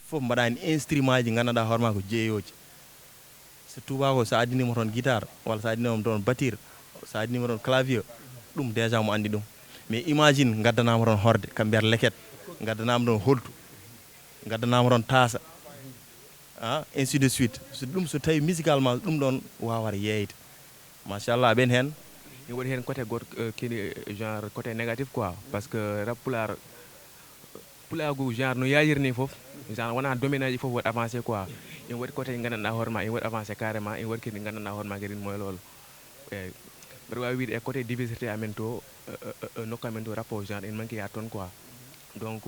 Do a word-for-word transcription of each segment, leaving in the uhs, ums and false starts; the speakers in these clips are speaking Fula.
Fof mbaɗaani instrument ji nganndanɗaa hoore maa ko jeeyooji. So tuubaako, so addiniima toon guitare, walla so addiniima toon batterie, so addiniima toon clavier, ɗum déjà mo anndi ɗum. Mais imagine ngaddanaama toon horde, kam mbiyata leket, ngaddanaama toon holtu, ngaddanaama toon taasa, ah, ainsi de suite. So ɗum, so tawi musicalement ɗum ɗoon waawata yeeyde, machallah, aɓen heen. Mi waɗi heen côté goto, kini genre côté négatif quoi, parce que rap pulaar, pulaagu genre no yaajiri ni fof, genre wona domaine aji fof waɗi avancé quoi. Ina waɗi côté nganndanɗaa hoore ma, ina waɗi avancé carrément, ina waɗi kadi nganndanɗaa hoore ma kadi moy lool. Eyyi. Mbeɗa waawi wiide e côté diversité amen to, nokku amen to, rapport genre ina manque yaade toon quoi. Donc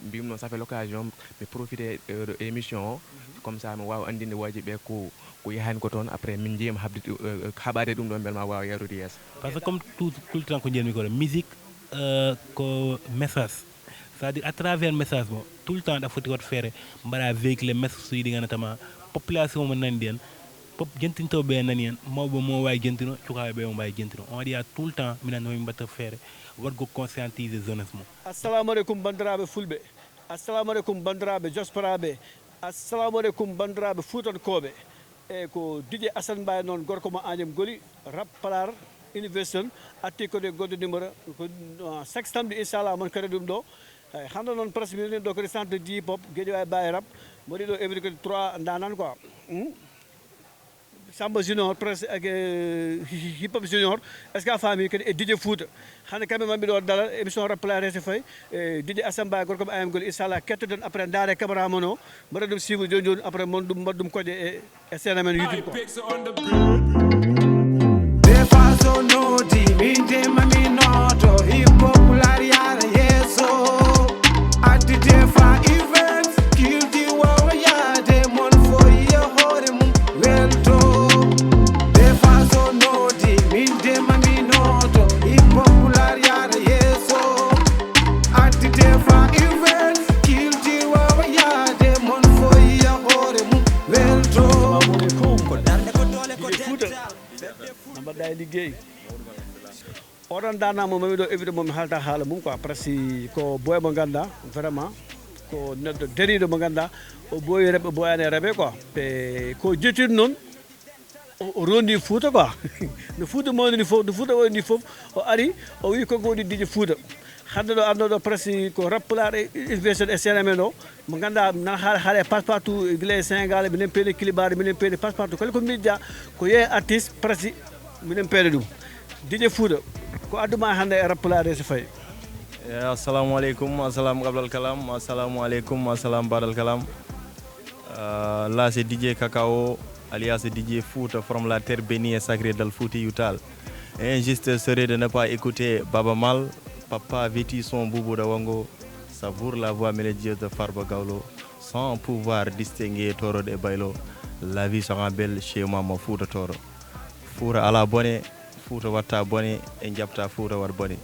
mbimi noon, ça fait l'occasion mi profité e oɗo émission o, comme ça mi waawa anndinde waji ɓe ko ko yahani ko toon, après min njiima habde haɓade ɗum ɗon, mbele ma waawa yarude yeeso. Parce que comme tout tout le temps ko njiyatmi ko ɗo musique, euh, ko message. C'est à dire à travers message mo, tout le temps ɗa foti waɗ feere mbaɗa véhiculer message uji ɗi nganndatama population mo nani ɗi en, pop jentintooɓe ɓe nani en, mawɓe mo wawi jentino, cukaaɓe ɓe mo mbawi jentino. On waɗi à tout le temps minen homi mbatta feere waɗgo conscientiser jeunesse mo. Assalamu aleykum banndiraaɓe fulɓe. Assalamu aleykum banndiraaɓe diaspora ɓe. Assalamu aleykum banndiraaɓe fuutankooɓe. E ko Didier Assane Mbaye noon, gorko mo Agnam Goli, rap pulaar, innovation, atti ko de goddo numéro ko sextamdi, inchallah mon kadi ɗum ɗo. Eyi, hannde noon presque miɗen ɗo kadi centre de hip hop Guédiawaye Baye rap, mboɗi ɗo évri kadi trois ndanan quoi. Samba Junior presque ak hip hop junior. Est ce que a faami? Kadi e Didier Fouta. Hannde kamɓe mamɓe ɗo dala émission rappelare so fayi e Didier Assane Mbaye, gorko mo Agnam Goli, inchallah kettoɗen après ndaare caméra mon o, mbaɗa ɗum suivre joni joni, après mon ɗum mbaɗa ɗum koƴe e e seen amen YouTube ko. Defa so nodi min de mami noto hip hop pulaar yara yeso. Addi Defa events kildi wawa yaade mon foyi ya hoore mum welto. Defa so nodi min de mami noto hip hop pulaar yara yeso. Addi Defa events kildi wawa yaade mon foyi ya hoore mum welto. Ko darde ko doole ko dental. No mbaɗɗa e liggey? Oɗon dana mo mami ɗo évité mo mi haalta haala mum quoi, presque ko boy mo ganduɗa vraiment ko neɗɗo dariɗo mo ganduɗa o boyi reɓe boyani e reɓe quoi. E ko jettiri noon o rondi Fouta quoi. No Fouta mawniri fof, no Fouta woni fof, o ari o wi konko woni Didier Fouta. Hannde ɗo arno ɗo presque ko rap pulaar e innovation e scène amen o, mo ganduɗa nan haala haala e passe partout, gila e Sénégal, minen peeni clipbaade, minen peeni passe partout, kala ko miija ko yeeya artiste presque minen peeni ɗum. Didier Fouta, ko adduma hannde e rap pulaar e so fayi? Assalamu aleykum, assalamu qabla al kalam, assalamu aleykum, assalam bada al kalam. Euh, là c'est D J Kakao, alias D J Fouta, from la terre bénie et sacrée dal Fouta Yutal. Et injuste serait de ne pas écouter Baba Mal, papa vêti son boubou de Wango, savoure la voix mélodieuse de Farba Gawlo, sans pouvoir distinguer Toro de Baylo. La vie sera belle chez moi, ma Fouta Toro. Fouta ala bone, Fouta watta bone, en jaɓta Fouta waɗ bone.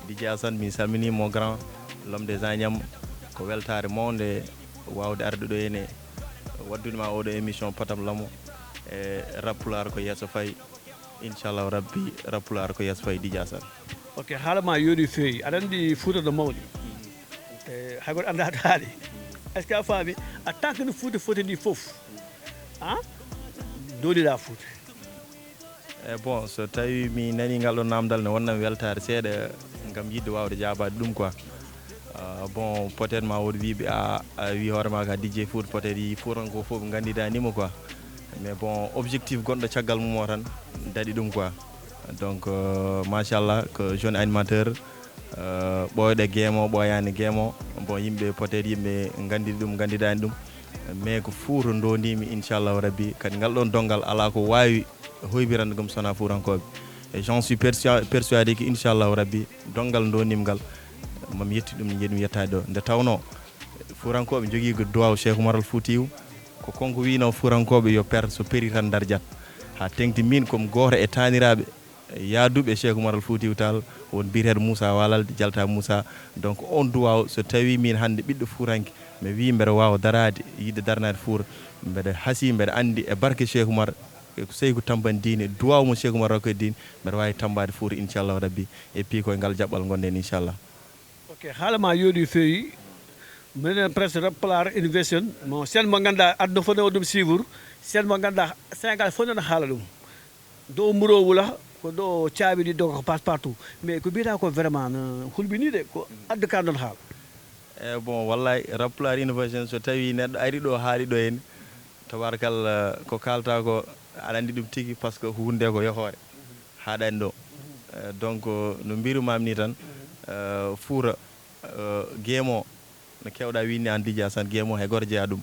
D J Assane, min salmini mon grand, l'homme des Agnam, ko weltare mawnde wawde arde ɗo hene waddude ma oɗo émission Patam Lamo e rap pulaar ko yeeso fayi. Inchallahu rabbi rap pulaar ko yeeso fayi D J Assane. Ok, haala ma yooɗi feewi, aɗa anndi Fouta no mawni. E hay goto annda to haali. Est ce que a faami? En tant que no Fouta foti ni fof, a doliɗa Fouta. E bon, so tawi mi nani ngal ɗon namdal ne wonnam weltare seeɗa ngam yiɗde wawde jaabaade ɗum quoi. Ah, bon, peut être ma wood wiiɓe a a wi hoore ma ka D J Foot, peut être yi Foutanko fof ɓe ngandidanimo quoi. Mais bon, objectif gonɗo caggal mum o tan daɗi ɗum quoi. Donc euh, machallah ko jeune animateur, euh, ɓooyɗo geemo ɓooyani geemo. Bon, yimɓe peut être yimɓe ngandidi ɗum ngandidani ɗum. Mais ko Fouta ndondimi inchallahu rabbi, kadi ngal ɗon donngal ala ko wawi hoybirande ɗum sona Foutankoɓe. Et j'en suis persuadé que inchallahu rabbi donngal ndonimgal mami yetti ɗum, jiɗmi yettade ɗo. Nde tawno Foutankoɓe jogui ko duwaw Cheikh Oumar Al Foutiyou, ko konko wino Foutankoɓe yo per, so peri tan darjat. Ha tengti min komi goto e taniraɓe yaaduɓe Cheikh Oumar Al Foutiyou Tall, won biyeteɗo Moussa Walalde, Jalta Moussa. Donc on duwaw so tawi min hande ɓiɗɗo Foutanke mi wi mbeɗa wawa darade yiɗde darnade Fouta, mbeɗa haasi, mbeɗa andi e barke Cheikh Oumar, seyku tambani diine, duwaw mo Cheikh Oumar rokki diine, mbeɗa wawi tambade Fouta inchallahu rabbi. Et puis koye ngal jaɓɓal gonden inchallah. Ok, haala ma yooɗi feewi. Minen presque Rap Pulaar Innovation, mo seen mo ngannduɗaa aduna fof ne o ɗum suivre, seen mo ngannduɗaa Sénégal fof ne haala ɗum. Ɗo Mburoowula, ko ɗo caabi ɗi doga ko passe partout. Mais ko mbiyata ko vraiment no hulɓini de, ko adda ka ɗon haala. E bon, wallay, Rap Pulaar Innovation, so tawi neɗɗo ari ɗo, haali ɗo henne, tabarkalla, ko kalta ko, aɗa andi ɗum tigi, parce que hunde ko yohore haɗani ɗo. Eh, donc, no mbirumami ni tan, eh, Fuuta, eh, geemo, no kewɗa winni an Dj Assane, geemo he goto jeeya ɗum.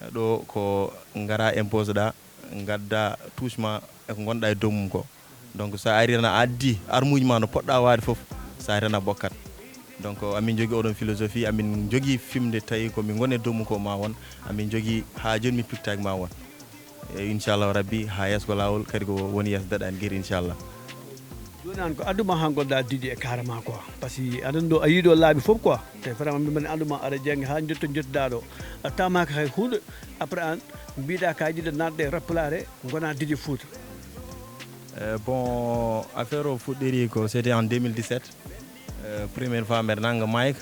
Eh, ɗo ko ngara impose ɗa, gadda touche ma e ko gonɗa e dow mum ko. Donc, sa ari tan a addi armuji ma no poɗɗa waade fof, sa ari tan a bokkat. Donc, amin jogui oɗon philosophie, amin jogui fimde tawi ko min goni e dow mum ko ma won, amin jogui ha joni mi pittaki ma won. E inchallahu rabbi, ha yeeso ko lawol, kadi ko woni yeeso daɗani guir, inchallah. Joni an ko adduma ha gonɗa Dj e carrément quoi, parce que aɗa ɗo a yiiɗo laabi fof quoi, te vraiment min mbaɗi adduma aɗa janggi ha jotto jottuɗa ɗo, a tamaka hay hunde. Après an mbiɗa ka yiɗa natde Rap Pulaar, gona Dj Fuuta. Eh, bon, affaire o fuɗɗiri ko c'était en deux mille dix-sept. Eh, première fois mbeɗa nanga mic.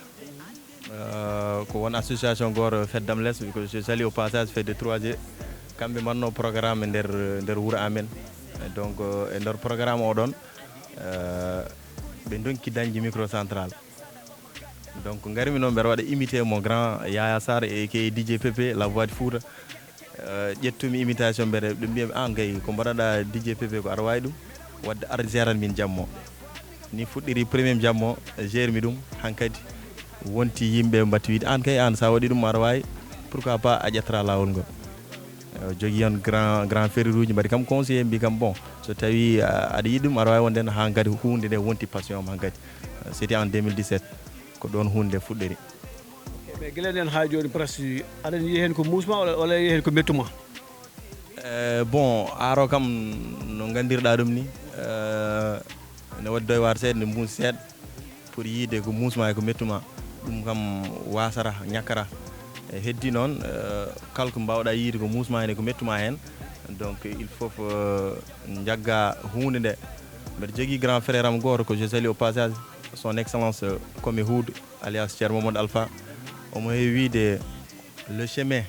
Eh, ko won association goto, Fête Damles, ko je salue au passage, Fête de trois G. Kamɓe mbanno programme e nder, nder wuuro amen. Eh, donc, eh, e nder programme o ɗon, eh, ɓe donki dañde micro central. Donc, garmi noon mbeɗa waɗa imité mon grand Yaya Sarr e ke Dj Pepe, la voix de Fouta. Eh, ƴettumi imitation mbeɗa ɓe mbiyami, an kay ko mbaɗaɗa Dj Pepe ko aɗa wawi ɗum. Wadde ar jeran min jammo. Ni fuɗɗiri premier jammo, jermi ɗum, hankadi wonti yimɓe mbatti wiide, an kay an sa waɗi ɗum aɗa wawi, pourquoi pas a ƴettata lawol ngol. Eh, o jogui on grand, grand frère uji mbaɗi kam conseillé, mbi kam bon, so tawi, ah, aɗa yiɗi ɗum aɗa wawi wonde hen, hankadi hunde nde wonti passion am hankadi. Eh, c'était en deux mille dix-sept, ko ɗon hunde nde fuɗɗiri. Mais gila nden ha joni presque aɗa yiya hen ko musma walla, walla yiya hen ko mettuma? Eh, bon, aro kam no gandirɗa ɗum ni, eh, ne waɗi doy waar seeɗa, ne muusi seeɗa pour yiide ko musma e ko mettuma, ɗum kam wasata, ñakkata. E heddi noon, eh, kala ko mbawɗa yiide ko musma hen e ko mettuma hen, donc il faut, eh, jagga hunde nde. Mbeɗa jogui grand frère am goto ko je salue au passage, son excellence, eh, Komi Hood, alias Ceerno Mamadou Alpha. Omo heewi wiide, le chemin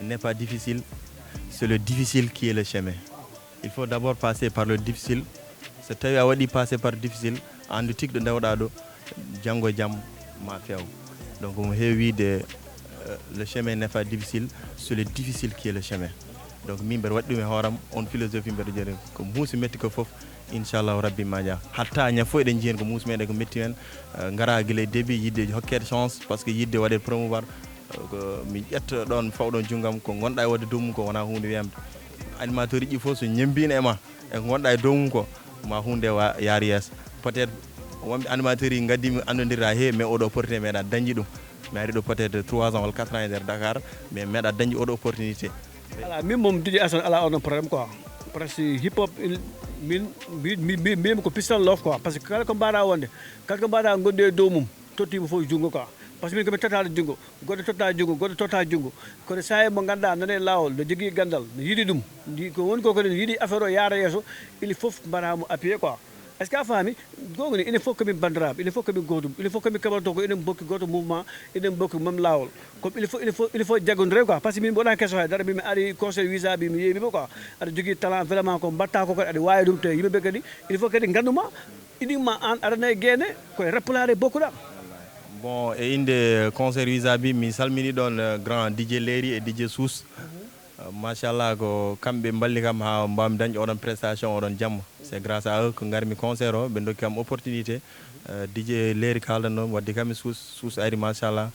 n'est pas difficile, c'est le difficile qui est le chemin. Il faut d'abord passer par le difficile. So tawi a waɗi passer par difficile, a andu tigi ɗo ndewɗa ɗo, janngo e jam ma feew. Donc omo heewi wiide, eh, le chemin n'est pas difficile, c'est le difficile qui est le chemin. Donc min mbeɗa waɗi ɗum e hooram, on philosophie mbeɗa joni ko muusi metti ko fof, inchallahu rabbi ma jaa. Hatta ña fof eɗen jiyen ko muusi meɗen ko metti men, eh, ngara gila e début yidde hokkede chance, parce que yidde waɗede promouvoir, eh, ko mi ƴetta ɗon fawɗon junggam, ko gonɗa e waɗde dow mum ko wona hunde wiyamde. Animateur ji fof so ñembino e ma, e ko gonɗa e dow mum ko, ma hunde wa yaar yeeso. Peut-être wonɓe animateur ji gaddi mi annodirde ha heewi, mais oɗo opportunité meeɗa dañde ɗum. Mi ari ɗo peut-être trois ans walla quatre ans e nder Dakar, mais meeɗa dañde oɗo opportunité. Ala min moom Dj Assane ala onon problème quoi. Presque hip hop il- min mbi- mbi- mbi- mbiyami ko peace and love quoi, parce que kala ko mbaɗa wonde, kala ko mbaɗa gonde e dow mum, tottima fof junngo quoi. Parce que min komi tottaɗo junngo, goɗɗo totta junngo, goɗɗo totta junngo. Kono sa e mo ganduɗa nana e lawol, no jogui gandal, no yiiɗi ɗum, ndi ko woni ko kadi no yiiɗi affaire o yaara yeeso, il faut mbaɗa mo appuyé quoi. Est ce que a faami? Gongoni, enen fof komin bandiraɓe, enen fof komin gotum, enen fof komin kaɓanto ko enen bokki goto mouvement, enen bokki même lawol. Comme il faut, il faut, il faut jaggondiren quoi, parce que min mboɗa keso hay dara, min mi ari conseil visa bi mi yeeɓima quoi. Aɗa jogui talent vraiment ko mbatta ko kadi aɗa wawi ɗum, te yimɓeɓe kadi il faut kadi ganduma. Iɗimma an aɗa nayi guene, koye Rap Pulaar bokkuɗa. Bon, e inde concert visa bi, mi salmini ɗon, eh, grand D J Leeri e D J Suus. Eh, machallah, ko kamɓe mballi kam ha mbawmi dañde oɗon prestation oɗon jamma. C'est grâce à eux ko garmi concert o, ɓe dokki kam opportunité. Eh, D J Leeri kaldanno wadde kam e Suus, Suus ari machallah.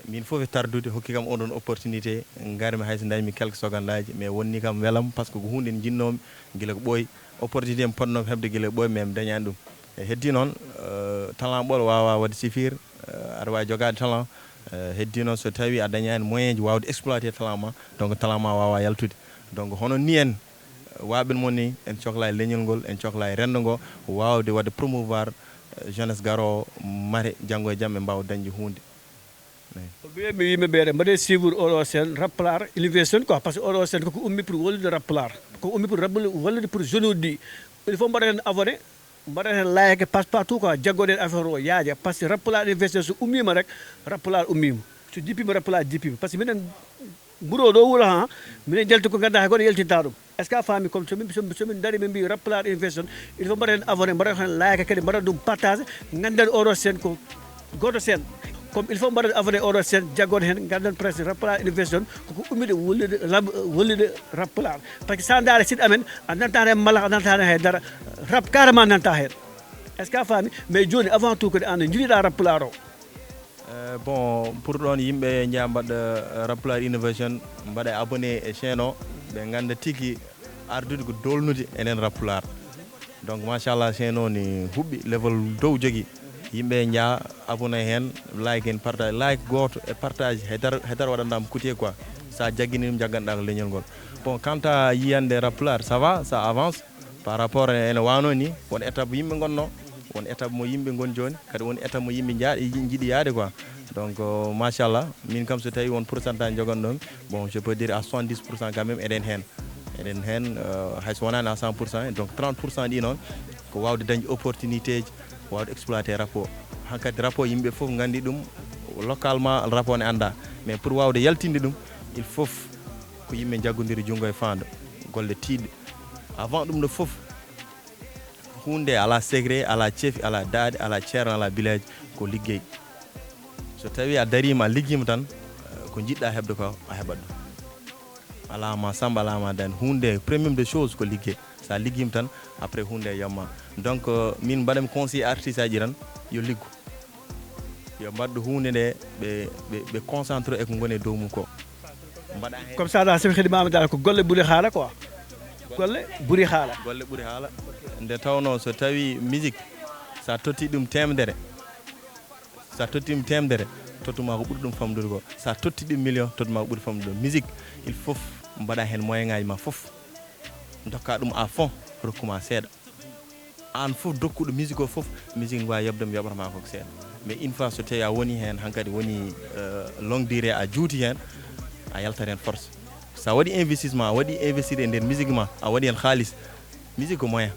Min fof e tardude hokki kam oɗon opportunité, garmi hayso dañmi quelques secondaji, mais wonni kam welam parce que ko hunde nde jinnomi gila ko ɓooyi. Opportunité mi potnomi heɓde gila ko ɓooyi, mais mi dañani ɗum. E heddi noon, eh, talent ɓolo wawa wadde suffire, eh, aɗa wawi jogade talent. Eh, heddi noon so tawi a dañani moyen ji wawde exploité talent ma, donc talent ma wawa yaltude. Donc hono ni en, eh, waɓen mo ni, en cokla e leñol ngol, en cokla e rendo ngo, wawde wadde promouvoir, eh, jeunesse garowo, mate janggo e jaam ɓe mbawa dañde hunde. Eyi. Ko mbiyatmi yimɓe ɓeeɗe, mbaɗe suivre oɗo chaîne Rap Pulaar Innovation quoi, parce que oɗo chaîne koko ummi pour wallude Rap Pulaar, ko ummi pour rabbude, wallude pour jeune uji ɗi. Il faut mbaɗa hen abonné, mbaɗa hen like, passe partout quoi, jaggoɗen affaire o yaaja, parce que Rap Pulaar Innovation so ummima rek, Rap Pulaar ummima. So jippiima, Rap Pulaar jippiima. Par ce que minen, mbuɗo ɗo wuro, ha, minen njalti ko ngannduɗaa hay gooto yaltinta ɗum. Est ce que a faami? Comme somin, somin, somin ndaari, min mbi Rap Pulaar Innovation, il faut mbaɗen abonné, mbaɗen heen like, kadi mbaɗen ɗum partage, ngannduɗen oɗo seen ko gooto seen. Comme il faut mbaɗen abonné oɗo seen, jaggoɗen heen, ngannduɗen presque Rap Pulaar Innovation koko ummide wallide lab-, wallide Rap Pulaar. Par ce que so a ndaari site amen, a nanta heen mala, a nanta heen hay dara. Rap carrément nanta heen. Est ce que a faami? Mais jooni, avant tout, kadi an njiɗiɗa Rap Pulaar o? Eh, bon, pour ɗoon yimɓe njeya mbaɗa, eh, Rap Pulaar Innovation, mbaɗa abonné e chaîne o, ɓe ngannda tigi ardude ko dolnude enen Rap Pulaar. Donc machallah, chaîne o ni huɓɓi, level dow jogi. Yimɓe njeya abonné heen, like heen, partage, like gooto e partage, hedar, hedar waɗanɗa mo coûté quoi. Sa jaggini ɗum, jagganɗa ko leñol ngol. Bon, quant à yiyande Rap Pulaar, ça va, ça avance. Par rapport ene wano ni, won étape yimɓe ngonno, won étape mo yimɓe ngoni jooni, kadi won étape mo yimɓe nja-, njiɗi yaade quoi. Donc, euh, machallah, min kam so tawi won pourcentage joganɗomi, bon, je peux dire à soixante-dix pour cent quand même eɗen heen. Eɗen heen, euh, hay so wonani à cent pour cent, donc trente pour cent ɗi noon, ko wawde dañde opportunité ji, wawde exploité rapport. Hankadi rapport yimɓe fof nganndi ɗum, localement rapport ne annda. Mais pour wawde yaltinde ɗum, il faut ko yimɓe jaggodiri junngo e faando, golle tiiɗɗe. Avant ɗum ɗo fof, huunde ala secret, ala cefi, ala daade, ala ceerno, ala bileejo, ko liggey. So tawi a dariima, a liggiima tan, eh, ko njiɗɗa heɓde ko, a heɓat ɗum. Ala ma Samba, ala ma Dane. Huunde, premier de chose ko liggey. Sa liggiima tan, après huunde yamma. Donc, euh, min mbaɗami conseil artiste aji tan, yo liggo. Yo mbaɗɗo huunde nde, ɓe, ɓe, ɓe concentré e ko ngoni e dow mum ko. Mbaɗa heen. Comme ça, da, somi heɗimaama dal, ko golle ɓuri haala quoi. Golle ɓuri haala. Golle ɓuri haala. Nde tawno so tawi musique, sa totti ɗum temedere, sa totti ɗum temedere, tottuma ko ɓuri ɗum famɗude ko. Sa totti ɗum million, tottuma ko ɓuri famɗude. Musique, il faut mbaɗa heen moyen ngaji ma fof. Dokka ɗum à fond, rokkuma seeɗa. An fof dokkuɗo musique o fof, musique ne wawi yobde mo yoɓata ma ko seeɗa. Mais une fois so tawi a woni hen, hankadi woni, euh, longue durée, a juuti hen, a yaltat hen force. Sa waɗi investissement, a waɗi investir e nder musique ma, a waɗi hen haalis. Musique ko moyen.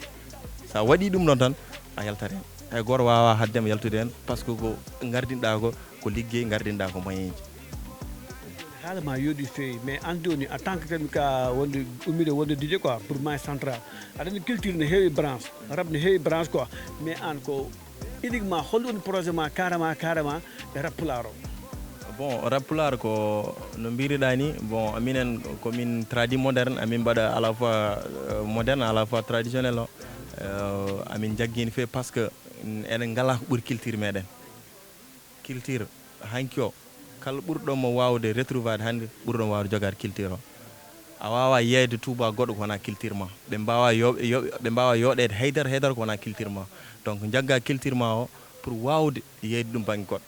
Sa waɗi ɗum ɗon tan, a yaltat hen. Hay goto wawa haddema yaltude hen, parce que ko gardinɗa ko, ko liggey, gardinɗa ko moyen ji. Haala ma yooɗi feewi, mais an jooni, en tant que kadi ka wonde, ummiɗo wonde D J quoi, pour Maï Central, aɗa andi culture ne heewi branche, rap ne heewi branche quoi. Mais an ko uniquement hol woni projet ma carrément, carrément e rap pulaar o? Bon, rap pulaar ko no mbiriɗa ni, bon, minen ko min tradi moderne, amin mbaɗa à la fois, euh, moderne, à la fois traditionnel o. Euh, amin jaggini feewi parce que eɗen ngala ko ɓuri culture meɗen. Culture hanki o, kala ɓurɗo mo wawde retrouvaade hannde, ɓurɗo mo wawde jogaade culture o. A wawa yeeyde tuuba goɗɗo ko wona culture ma. Ɓe mbawa yo, yo, ɓe mbawa yooɗeede haydara, haydara ko wona culture ma. Donc jagga culture ma o pour wawde yeeyde ɗum bangge goɗɗo.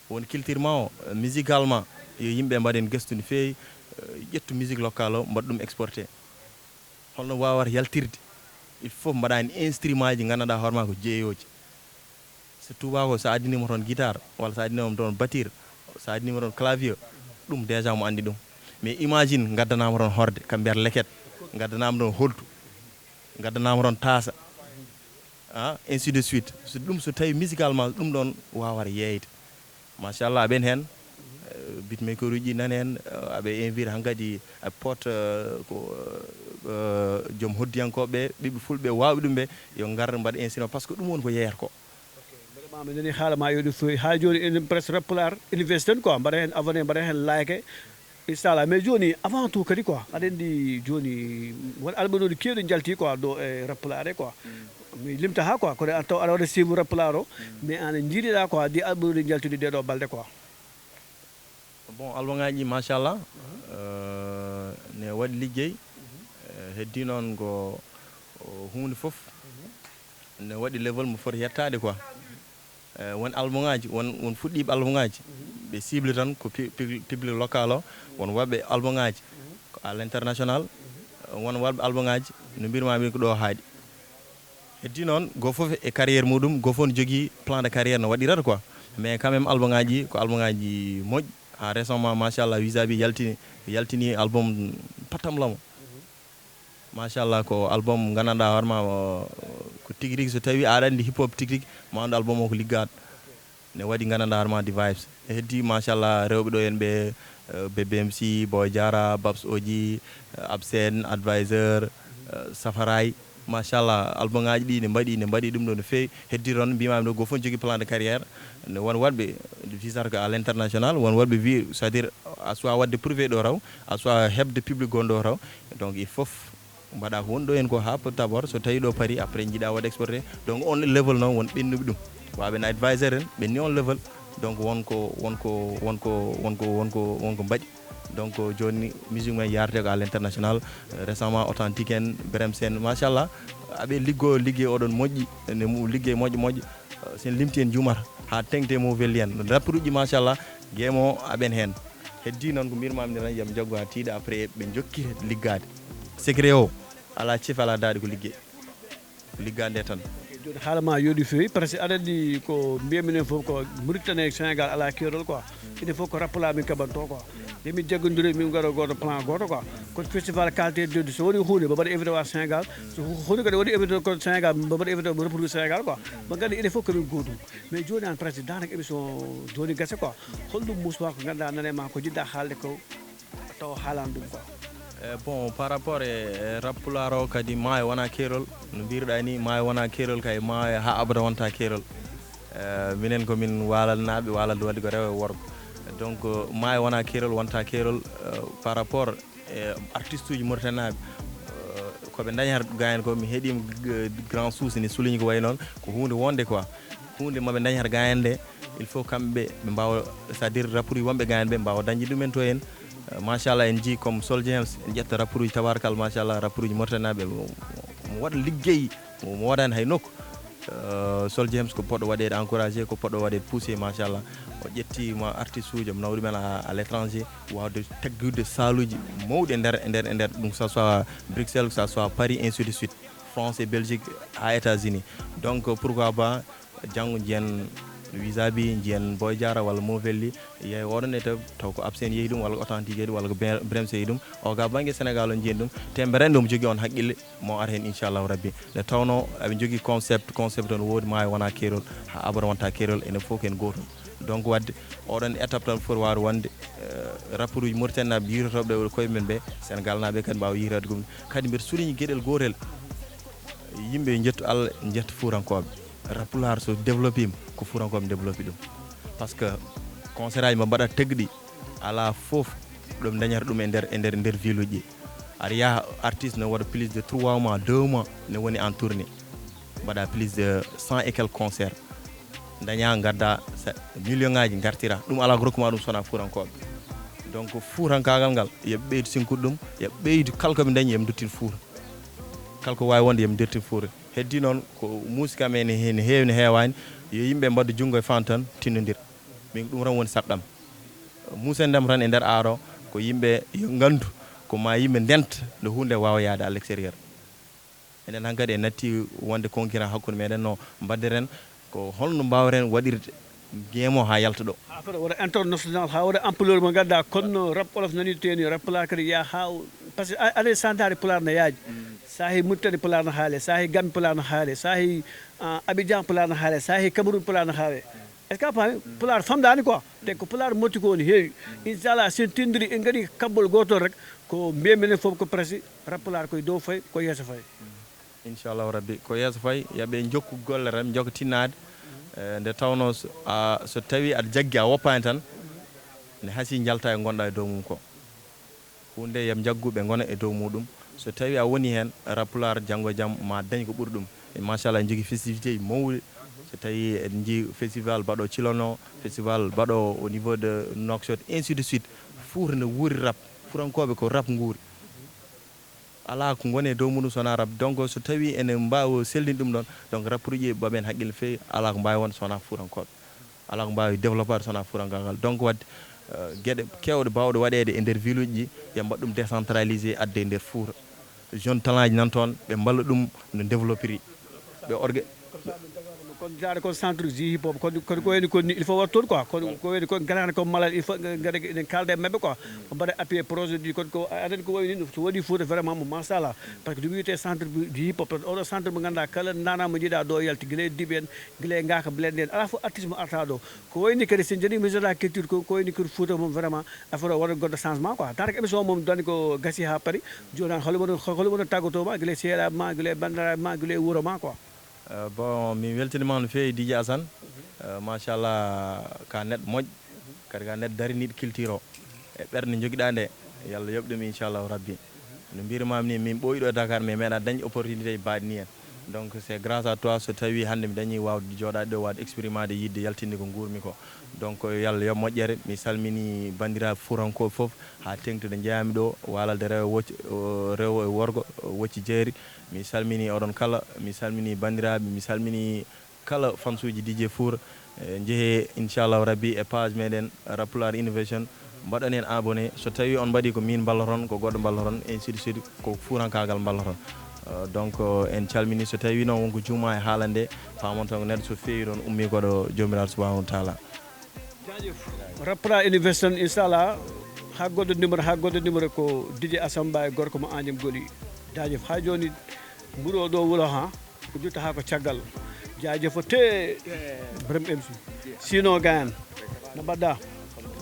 Won culture ma o, musicalement, yo yimɓe mbaɗen gestu no feewi, eh, ƴettu musique locale o, mbaɗa ɗum exporté. Holno wawata yaltirde? Il faut mbaɗa hen instrument ji gandanɗa hoore ma ko jeeyoji. So tuuba ko, sa addinima toon guitare, walla sa addinima toon batterie, sa addinima toon clavier, ɗum déjà mo andi ɗum. Mais imagine gaddanama toon horde, kam mbiyata leket, gaddanama toon holtu, gaddanama toon taasa, ah, ainsi de suite. So ɗum, so tawi musicalement ɗum ɗon wawata yeeyde. Machallah, aɓen hen, eh, beatmaker uji ɗi nani hen, eh, aɓe invite hankadi, aɓe pot, eh, ko, eh, joom hoddiyankoɓe, ɓiɓɓe fulɓe wawɓe ɗum ɓe, yo ngar mbaɗa instrument, par ce que ɗum woni ko yeeyata ko. Vraiment, mi nani haala ma yooɗi feewi. Ha jooni enen presque rap pulaar université quoi, mbaɗa hen abonné, mbaɗa hen like. Inchallah, mais jooni avant tout kadi quoi, aɗa andi jooni won alɓanooji keewɗi njalti quoi ɗo e rap pulaar e quoi. Mi limta ha quoi, kono an taw aɗa waɗa suivre rap pulaar o, mais an njiɗiɗa quoi ɗi alɓanooji njaltuɗi ɗeɗo balɗe quoi? Bon, album ngaji ɗi, machallah, euh, ne waɗi liggey, euh, heddi noon ko, o, hunde fof ne waɗi level mo foti yettade quoi. Euh, won album ngaji, won, won fuɗɗiɓe album ngaji, ɓe cible tan ko pi-, pi-, public local o, won waɗɓe album ngaji ko à l'international, won waɗɓe album ngaji no mbirma min ko ɗo haaɗi. Heddi noon, go fof e carrière muɗum, go fof ne jogii plan de carrière no waɗirata quoi. Mais quand même album ngaji ko album ngaji moƴƴi. Ha récemment, machallah, Wiza B yaltini, yaltini album pattam lamo. Machallah, ko album gandanɗa hoore ma, o, ko tigi rigi, so tawi aɗa andi hip hop tigi rigi, ma andu album o ko liggaɗo. Ne waɗi gandanɗa harma di vibes. E heddi machallah rewɓe ɗo en ɓe, eh, B B M C, Boy Diara, Babs Oji, eh, Absen, Advisor, eh, Safaray. Machallah, album ngaji ɗi ne mbaɗi, ne mbaɗi ɗum ɗo no feewi. Heddi toon mbimami ɗo, go fof ne jogui plan de carrière. Ne won waɗɓe visata ko à l'international, won waɗɓe wi, c'est-à-dire a suwa waɗde privé ɗo raw, a suwa heɓde public gonɗo raw. Donc il faut mbaɗa ko woni ɗo hen ko ha d'abord, so tawi ɗo paari, après jiiɗa waɗa exporté. Donc on level noon won ɓennuɓe ɗum, waɓen advisor en ɓenni on level. Donc wonko wonko wonko wonko wonko wonko mbaɗi. Donc joni musique men yarate ko à l'international. Récemment Authentique en, Bremsen, machallah, aɓe liggo ligge oɗon moƴƴi, ne mu- ligge moƴƴo moƴƴo. Sen limti en jumata ha tengte mo welli en, rapperuji machallah. Game o aɓen hen. Heddi noon ko mbirmami ni tan, yam jaggu ha tiiɗa, après ɓe jokkita liggade. Secret o ala cefi ala daɗi, ko ligge. Ko liggade nde tan. Joni haala ma yooɗi feewi, parce que aɗa anndi ko mbiyaminen fof ko Mauritanie e Sénégal ala keerol quoi. Enen fof ko rappelaa min kaɓanto quoi. Nde min jaggondiroy min ngaɗa gooto plan gooto quoi. Kono festival qualité de so waɗi huunde mbo mbaɗa invité wa Sénégal. So huunde kadi waɗi invité ko Sénégal mbo mbaɗa invité mbo reprude Sénégal quoi. Mbo nganndi enen fof komin gootum. Mais joni an presque danaka émission joni gasa quoi. Holɗum muswa ko ganduɗa nane ma ko jiɗɗa haalde ko taw haalani ɗum quoi? E bon, par rapport e e rap pulaar o kadi, maayo wona keerol. No mbirɗa ni, maayo wona keerol kay, maayo ha abada wonta keerol. E minen ko min waalalnaaɓe, waalalde waɗi ko rewo e worgo. Donc maayo wona keerol, wonta keerol. E par rapport e artiste uji mauritanienaaɓe, e koɓe dañata gayen ko, mi heeɗima grand souci ne souligne ko wayi noon, ko hunde wonde quoi. Hunde maɓe dañata gayen nde, il faut kamɓe ɓe mbawa, c'est à dire rapport wonɓe gayen ɓe mbawa dañde ɗumen to en. Machallah, en jii comme Sol James, en ƴetta rapport uji tabarkal, machallah, rapport uji mauritanienaaɓe, mo waɗa liggey mo woodani hay nokku. Sol James ko poɗɗo waɗede encouragé, ko poɗɗo waɗede poussé, machallah. O ƴetti ma artiste uji, o nawi ɗumen à l'étranger, wawde taggude saluji mawɗi e nder e nder e nder ɗum, que ça soit Bruxelles, que ça soit Paris, ainsi de suite, France et Belgique, ha États-Unis. Donc pourquoi pas janngo njiyen Wizabi, njiyen Boy Diara walla Movelli, yeey oɗon étape taw ko Absen yeehi ɗum walla ko Authentique yeehi ɗum walla ko Brems yeehi ɗum. O ga banggue Sénégal o njiyen ɗum, te mbeɗa anndi omo jogui on haqqille, mo ar hen inchallahu rabbi. Nde tawno aɓe jogui concept, concept o no woodi, maayo wona keerol, ha abada wonta keerol, enen fof ken gootum. Donc wadde oɗon étape tan foti wawde wonde, rapport uji mauritanie naɓe yirtotoɓe koye men ɓe, Sénégal naɓe kadi mbawa yirtade ɗum. Kadi mbeɗa souligne gueɗel gotel, yimɓe yo jettu Allah, jetta fuurankoɓe. Rap pulaar so développima ko fuurankoɓe développi ɗum. Par ce que concert aji mbaɗa tegɗi, ala fof ɗum dañata ɗum e nder e nder nder ville uji ɗi. Aɗa yaha artiste ne waɗa plus de trois mois, deux mois ne woni en tournée, mbaɗa plus de cent et quelques concert, daña gadda million ngaji gartira, ɗum ala ko rokkuma ɗum sona fuurankoɓe. Donc fuurankagal ngal yo ɓeydu sinkude ɗum, yo ɓeydu kala koɓe dañi yo duttin fuuta, kala ko wawi wonde yo duttin fuuta. Heddi noon ko muusi kam ene heewi, ne heewani, yo yimɓe mbaɗa junngo e fantan tinnodira. Min ɗum tan woni saɗɗam. Muusandam tan e nder aaro ko yimɓe yo nganndu ko ma yimɓe ndenta nde huunde waawa yahde à l'extérieur. Enen hankadi en natti wonde concurrent hakkunde meɗen, no mbaɗderen, ko holno mbawren waɗirde game o ha yalta ɗo. Ha fota waɗa international, ha waɗa ampleur mo ganduɗa, kono rap olof nani teni rap pulaar kadi ya ha, parce que aɗa santare pulaar na yaaji. Sahi muttani pulaar na haale, sahi gambi pulaar na haale, sahi abidjan pulaar na haale, sahi cameroun pulaar na haale. Est ce que a faami? Pulaar famɗani quoi. Te ko pulaar motti ko woni heewi. Inchallah sen tindiri en gari kabbol gotol rek, ko mbiyen minen fof ko presi rap pulaar koye dow fayi, ko yeeso fayi. Inchallahu rabbi ko yeeso fayi, yooɓe jokku golle tan jokka tinnaade. Nde tawno so tawi aɗa jaggi a woppani tan, ne hasi jalta e gonɗa e dow mum ko. Hunde yam jaggu ɓe gona e dow muɗum. So tawi a woni hen, rap pulaar janngo e jam ma dañ ko ɓuri ɗum. E machallah en jogui festivité mawɗi. So tawi en jii festival baɗo cilono, festival baɗo au niveau de nouakchott, ainsi de suite. Fuuta ne wuuri rap, fuurankoɓe ko rap nguuri. Ala ko gone e dow muɗum sona rap. Donc so tawi ene mbawi seldin ɗum ɗon, donc rapport uji mbaɓen haqqille fewi, ala ko mbawi wonde sona fuurankoɓe. Ala ko mbawi développade sona fuurankagal. Donc wadde gueɗe kewɗe bawɗe waɗede e nder ville uji ɗi, yo mbaɗ ɗum décentralisé adde e nder fuuta. Jeune talent ji nan toon ɓe mballa ɗum no développiri. Ɓe orga. Jaade kon centre ji hip hop, kon kon ko wayni kon ni, il faut waɗa toon quoi, kon ko wayni kon garani kon malal, il faut ngara enen kalda e maɓɓe quoi. Mo mbaɗa appuyé projet ji kon ko aɗani ko wayni ɗum so waɗi Fouta vraiment mo machallah. Parce que ɗum wiyete centre ji hip hop, oɗo centre mo ganduɗa kala nana mo jiiɗa ɗo yalti, gila e diɓe en, gila e ngaka blende en, ala fof artiste mo arta ɗo. Ko wayni kadi sen jani ministre de la culture, ko ko wayni kadi Fouta moom vraiment affaire o waɗa goɗɗo changement quoi. Tant que émission moom dani ko gasi ha paari. Joni hol woni hol woni taggotoma gila e seeɗa ma, gila e bandiraɓe ma, gila e wuuro ma quoi. Bon, mi weltiniima no feewi, Dj Assane. Machallah, ka neɗɗo moƴƴo, kadi ka neɗɗo dariniiɗo culture o e ɓernde jogiɗa nde. Yo Allah yoɓ ɗum, inchallahu rabbi. No mbirmami ni, min ɓooyi ɗo e Dakar, mais meeɗa dañde opportunité e mbaɗi ni en. Donc c'est grâce à toi so tawi hannde mi dañi wawde jooɗaade ɗo, wawde exprimade, yidde yaltinde ko nguurmi ko. Donc yo Allah yoɓ moƴƴere. Mi salmini bandiraɓe fuurankoɓe fof, ha tengti ɗo jeeyami ɗo, walalde rewo wocci, rewo e worgo, wocci jeeri. Mi salmini oɗon kala, mi salmini bandiraɓe, mi salmini kala fansuji D J Four. Jeehe inchallahu rabbi e page meɗen Rap Pulaar Innovation, mbaɗon hen abonné. So tawi on mbaɗi ko min mballoton, ko goɗɗo mballoton, ainsi de suite, ko fuurankagal mballoton. Donc en calmini, so tawi noon wonko juuma e haalande, pamon tan ko neɗɗo so feewi ɗon ummi koɗo Joomiraaɗo Subhanahu wa Taala. Jaajëf. Rap Pulaar Innovation, inchallah, ha goɗɗo numéro, ha goɗɗo numéro ko D J Assane Ba e gorko mo Agnam Goli. Jaajëf. Ha joni mburu o ɗo wulo ha ko jotta ha ko caggal. Jaajëf o te Brem M C. Sino gayan. No mbaɗɗa?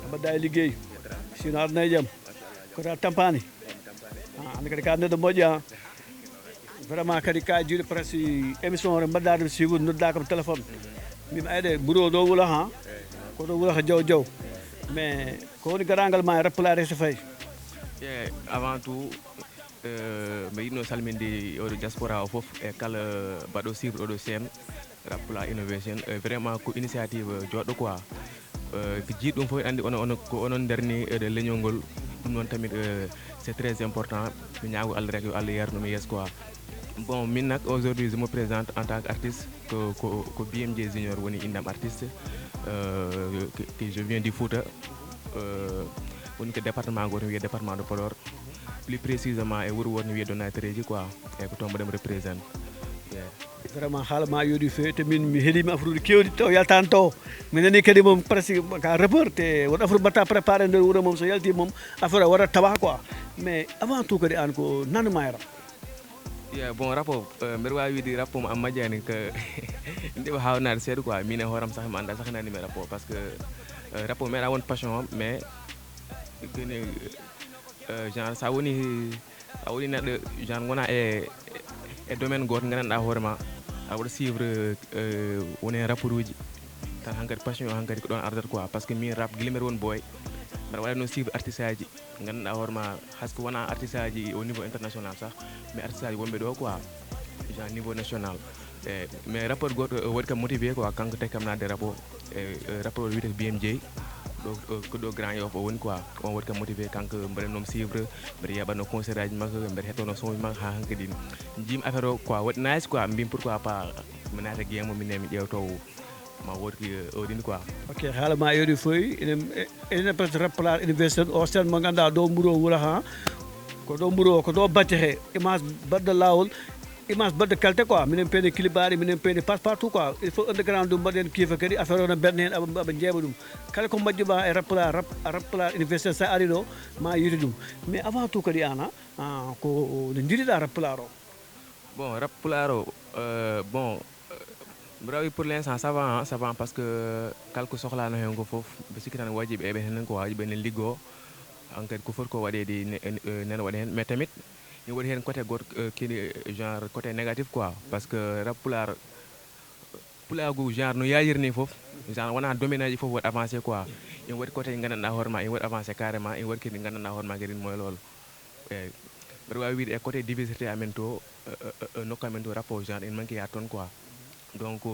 No mbaɗɗa e liggey? Sino aduna e jam. Ko ta tampani? Ah, ande kadi ka neɗɗo moƴƴa. Vraiment kadi ka jiiɗo presque émission o mbaɗɗa ɗum sigu nodda kam téléphone. Mbimi ayde mburu o ɗo wulo ha. Ko ɗo wulo ha jaw jaw. Mais ko woni garagal ma e Rap Pulaar so fayi? E avant tout, mbe yiɗno salminde oɗo diaspora o fof e kala baɗo suivre oɗo chaîne Rap Pulaar Innovation. Vraiment ko initiative joɗɗo quoi. Ko jiiɗ ɗum fof andi ono ono ko onon ndarni e leñol ngol. Ɗum noon tamit c'est très important. Mi ñaago Allah rek yo Allah yarnu mi yees quoi. Bon, min nak aujourd'hui je me présente en tant qu'artiste, ko ko ko B M J Junior woni indam artiste. Que je viens du Fouta, woni ko département goto wiye département de Podor, plus précisément e wuro woto wiye Donnay Tereji quoi. E ko toon mbaɗam représente. Vraiment haala ma yooɗi feewi, te min mi heeɗima afruuji kewɗi taw yaltani taw. Mi nani kadi moom presque ka rappeur, te won affaire mbatta préparé nder wuro moom, so yalti moom affaire o waɗat tawa quoi. Mais avant tout kadi an ko nanuma e rap? Yeah, bon, rap o mbeɗa wawi wiide rap o mo am majjani ko ndeɓa hawnaade seeɗa quoi. Min e hooram sah mi anda sah nanimi rap o, parce que rap o meeɗa won passion am, mais kene genre sa woni a woni neɗɗo genre gona e e domaine goto gandanɗa hoore ma, aɗa waɗa suivre woni hen rapport uji tan, hankadi passion o hankadi ko ɗon ardata quoi. Parce que min rap gila mbeɗa woni boy, mbeɗa waɗa noon suivre artiste aji gandanɗa hoore ma, haske wona artiste aji au niveau international sah, mais artiste aji wonɓe ɗo quoi, genre niveau national. E mais rapport goto waɗi kam motivé quoi, kanko tawi kam nadde rapport e rapport wiyete ko B M J ɗo ko ɗo Grand Yoff o woni quoi. On waɗi kam motivé, kanko mbeɗa noom suivre, mbeɗa yaɓatno concert aji makko, mbeɗa hettono son uji makko ha hankadi. Jiimi affaire o quoi waɗi nice quoi, mbimi pourquoi pas mi naata game o, mi neemi ƴewtowo ma woodi ko oɗini quoi. Ok, haala ma yooɗi foyi. Enen presque Rap Pulaar Innovation, o sen mo ganduɗa ɗo mburo wuro ha, ko ɗo mburo ko ɗo batte he image baɗɗo lawol, image baɗɗo qualité quoi. Minen peyni clip aji, minen peyni passe partout quoi. Il faut underground ɗum mbaɗen kiifa kadi affaire o no berni hen aɓa aɓa jeeɓa ɗum. Kala ko majjuɓa e Rap Pulaar, rap Rap Pulaar Innovation sa ari ɗo ma yiite ɗum. Mais avant tout kadi an a ko no jiiɗiɗa Rap Pulaar o? Bon, Rap Pulaar o bon, mbeɗa wawi pour l'instant ça va, ça va, parce que kala ko sohlano hen ko foof mbe sikki tan wajiɓe eɓe hen ko wajiɓe enen liggo. Hankadi ko foti ko waɗede nene waɗa hen, mais tamit ina waɗi hen côté goto kene genre côté négatif quoi, parce que Rap Pulaar pulaagu genre no yayiri ni foof, genre wona domaine aji foof waɗi avancé quoi. Ina waɗi côté gandanɗa hoore ma ina waɗi avancé carrément, ina waɗi kadi gandanɗa hoore ma kadi moy lolo. Eyyi, mbeɗa wawi wiide e côté diversité amen to, nokku amen to rapport genre ene manque yaade toon quoi. Donc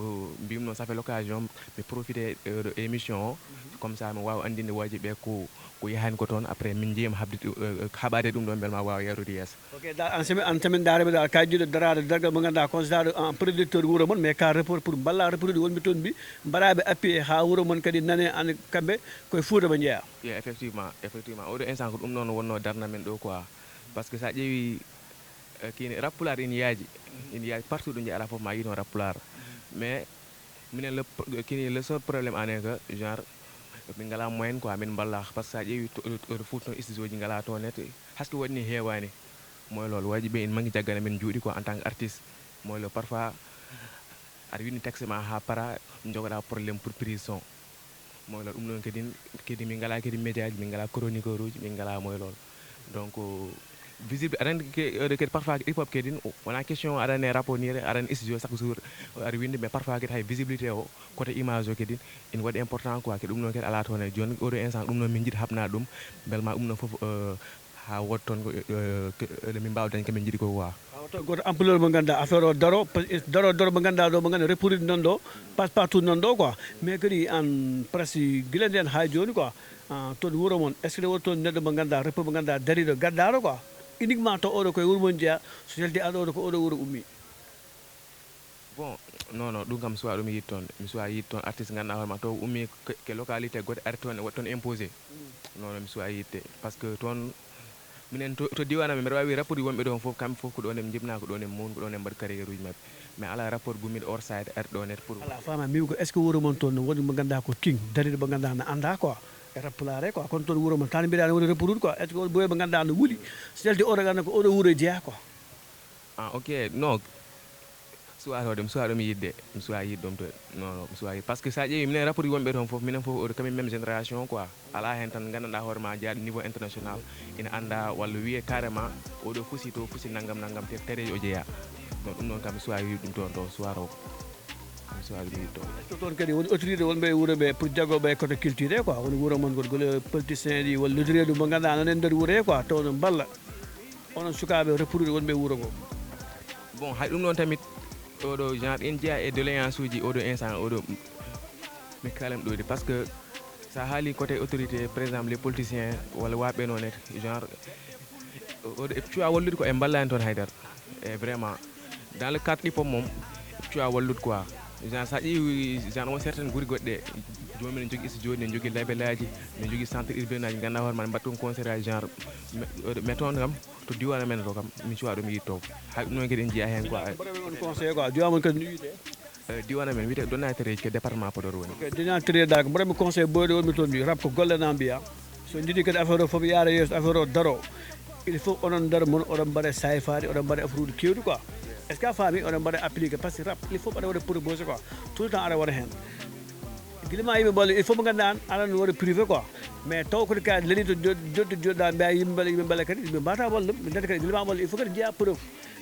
mbimi noon ça fait l'occasion mi profité e oɗo émission o, comme ça mi wawa andinde waji ɓe ko ko yahani ko toon, après min jeeyam habde haɓade ɗum ɗon beele ma wawa yarude yeeso. Ok, da an semaine an semaine darami da ka jiiɗo darade dargal mo ganduɗa considéré en producteur wuuro mon, mais ka rapport pour mballa rapport ɗi wonɓe toon mbi mbaɗaɓe appuyé ha wuuro mon kadi nane an kamɓe koye Fouta ɓe jeeya. Ye effectivement, effectivement oɗo instant ko ɗum noon wonno darna men ɗo quoi. Parce que sa ƴeewi kini rap pulaar ina yaaji, ina yaaji partout ɗo jeeyaɗa foof ma yii toon rap pulaar. Mais Minen le pro- kini le seul problème anen que genre min ngala moyen quoi, min mballa parce que sa ƴeewi to- to- to fof toon studio ji ngala toon net. Haske waɗi ni heewani. Mooy loolu, waji ɓe en mangi jaggana min juuɗi quoi en tant que artiste. Mooy loolu, parfois aɗa wini taxe ma ha para, jogoɗa problème pour prison. Mooy loolu, ɗum ɗon kadi kadi min ngala kadi média ji, min ngala chroniqueur uji, min ngala mooy loolu. Donc visible aɗa andi ke- kadi parfois hip hop kadi wona question aɗa ne rapport ni aɗa ne studio chaque jour aɗa winde, mais parfois kadi hay visibilité o côté image o kadi ina waɗi important quoi. Kadi ɗum ɗon kadi ala toon e joni oɗo instant ɗum ɗon min jiɗi haɓna ɗum, bel ma ɗum ɗon fof ha wot toon ko eɗen min mbawa dañ kamin jiɗi ko wa. Awa to goto ampleur mo ganduɗa affaire o daro, daro daro mo ganduɗa ɗo mo ganduɗa reproduit nan ɗo, passe partout nan ɗo quoi. Mais kadi an presque guila nden ha joni quoi. Toon wuuro mon est ce que woni toon neɗɗo mo ganduɗa reppo mo ganduɗa dariɗo gaddaɗo quoi? Uniquement to oɗo koye wuuro mon jeeya, so yalti an oɗo ko oɗo wuuro ummi? Bon, non non, ɗum kam suwa ɗum yiit toon, mi suwa yiit toon artiste ganduɗa hoorema to ummi ke localité gote ari toon e waɗi toon imposé. Non non, mi suwa yiitte parce que toon minen to diwan amen mbeɗa wawi rappude wonɓe ɗon foof kamɓe foof ko ɗon en jibna, ko ɗon en mawni, ko ɗon en mbaɗi carrière uji mabɓe. Mais ala rapport gummiɗo or side ari ɗo net pour ala fama min ko est ce que wuuro mon toon no woni mo ganduɗa ko king dariɗo mo ganduɗa no anda quoi e rappulare quoi? Kono toon wuuro mon tan mbiɗa no woni reprude quoi? Est ce que on boye mo ganduɗa no wuuli so yalti oɗo ganda ko oɗo wuuro jeeya quoi? Ah ok, non. Suwa tawde mi suwa ɗum yidde, mi suwa yidde ɗum to. Non non, mi suwa yidde parce que sa ƴeewi minen rapport wonɓe toon foof minen foof oɗo kamin même génération quoi. Ala hen tan gandanɗa hoore ma jaaɗo niveau international ina anda walla wiye carrément oɗo fusi to fusi nanggam nanggam te tereji o jeeya. Donc ɗum ɗon kam mi suwa wiide ɗum toon to suwa taw. Mi suwa ɗum yiide toon. Est ce que toon kadi woni autorité wonɓe e wuuro ɓe pour jaggoɓe e côté culture e quoi woni wuuro mon goto gole politicien ɗi walla lottorie ɗum mo ganduɗa nan e nder wuuro he quoi taw no mballa onon sukaɓe reproduit wonɓe e wuuro ngo? Bon hay ɗum ɗon tamit oɗo genre en jeeya e doléance uji oɗo instant oɗo mi kalam ɗoyde parce que sa haali côté autorité par exemple les politiciens walla waɓe noon et genre oɗo eɓe cuwa wallude ko e mballani toon haydara. E vraiment dans le cadre hip hop moom eɓe cuwa wallude quoi. Genre sa ƴeewi genre on certaine guri goɗɗe jomum ne jogui isto joni ne jogui labelaji ne jogui centre urbain aji ganduɗa hoore ma ne mbaɗa toon concert aji genre. Mais toon kam to diwan amen to kam min cuwa ɗum yiide to. Hay ɗum noon kadi en jiiya hen quoi. Mbaɗa on conseil quoi diwan mon kadi no yiide? Diwan amen wiyete donatereji ke département Podor woni. Donatere dak mbaɗami conseil boyɗo wonmi toon rap ko golle na mbiya. So jiiɗi kadi affaire o foof yaara yeeso affaire o daro, il faut onon nder mon oɗon mbaɗa sayfaade oɗon mbaɗa affaire uji kewɗi quoi. Est ce que a faami? Oɗon mbaɗa appliqué par ce que rap il faut mbaɗa waɗa proposé quoi. Tout le temps aɗa waɗa heen gila ma yimɓe mballe il faut mo ganduɗa an aɗa no waɗa privé quoi. Mais taw kadi ka leli to jodde joɗɗa mbiya yimɓe mballe yimɓe mballe kadi yimɓe mbata walla ɗum ɓe data kadi gila ma mballe il faut kadi jeeya preuve.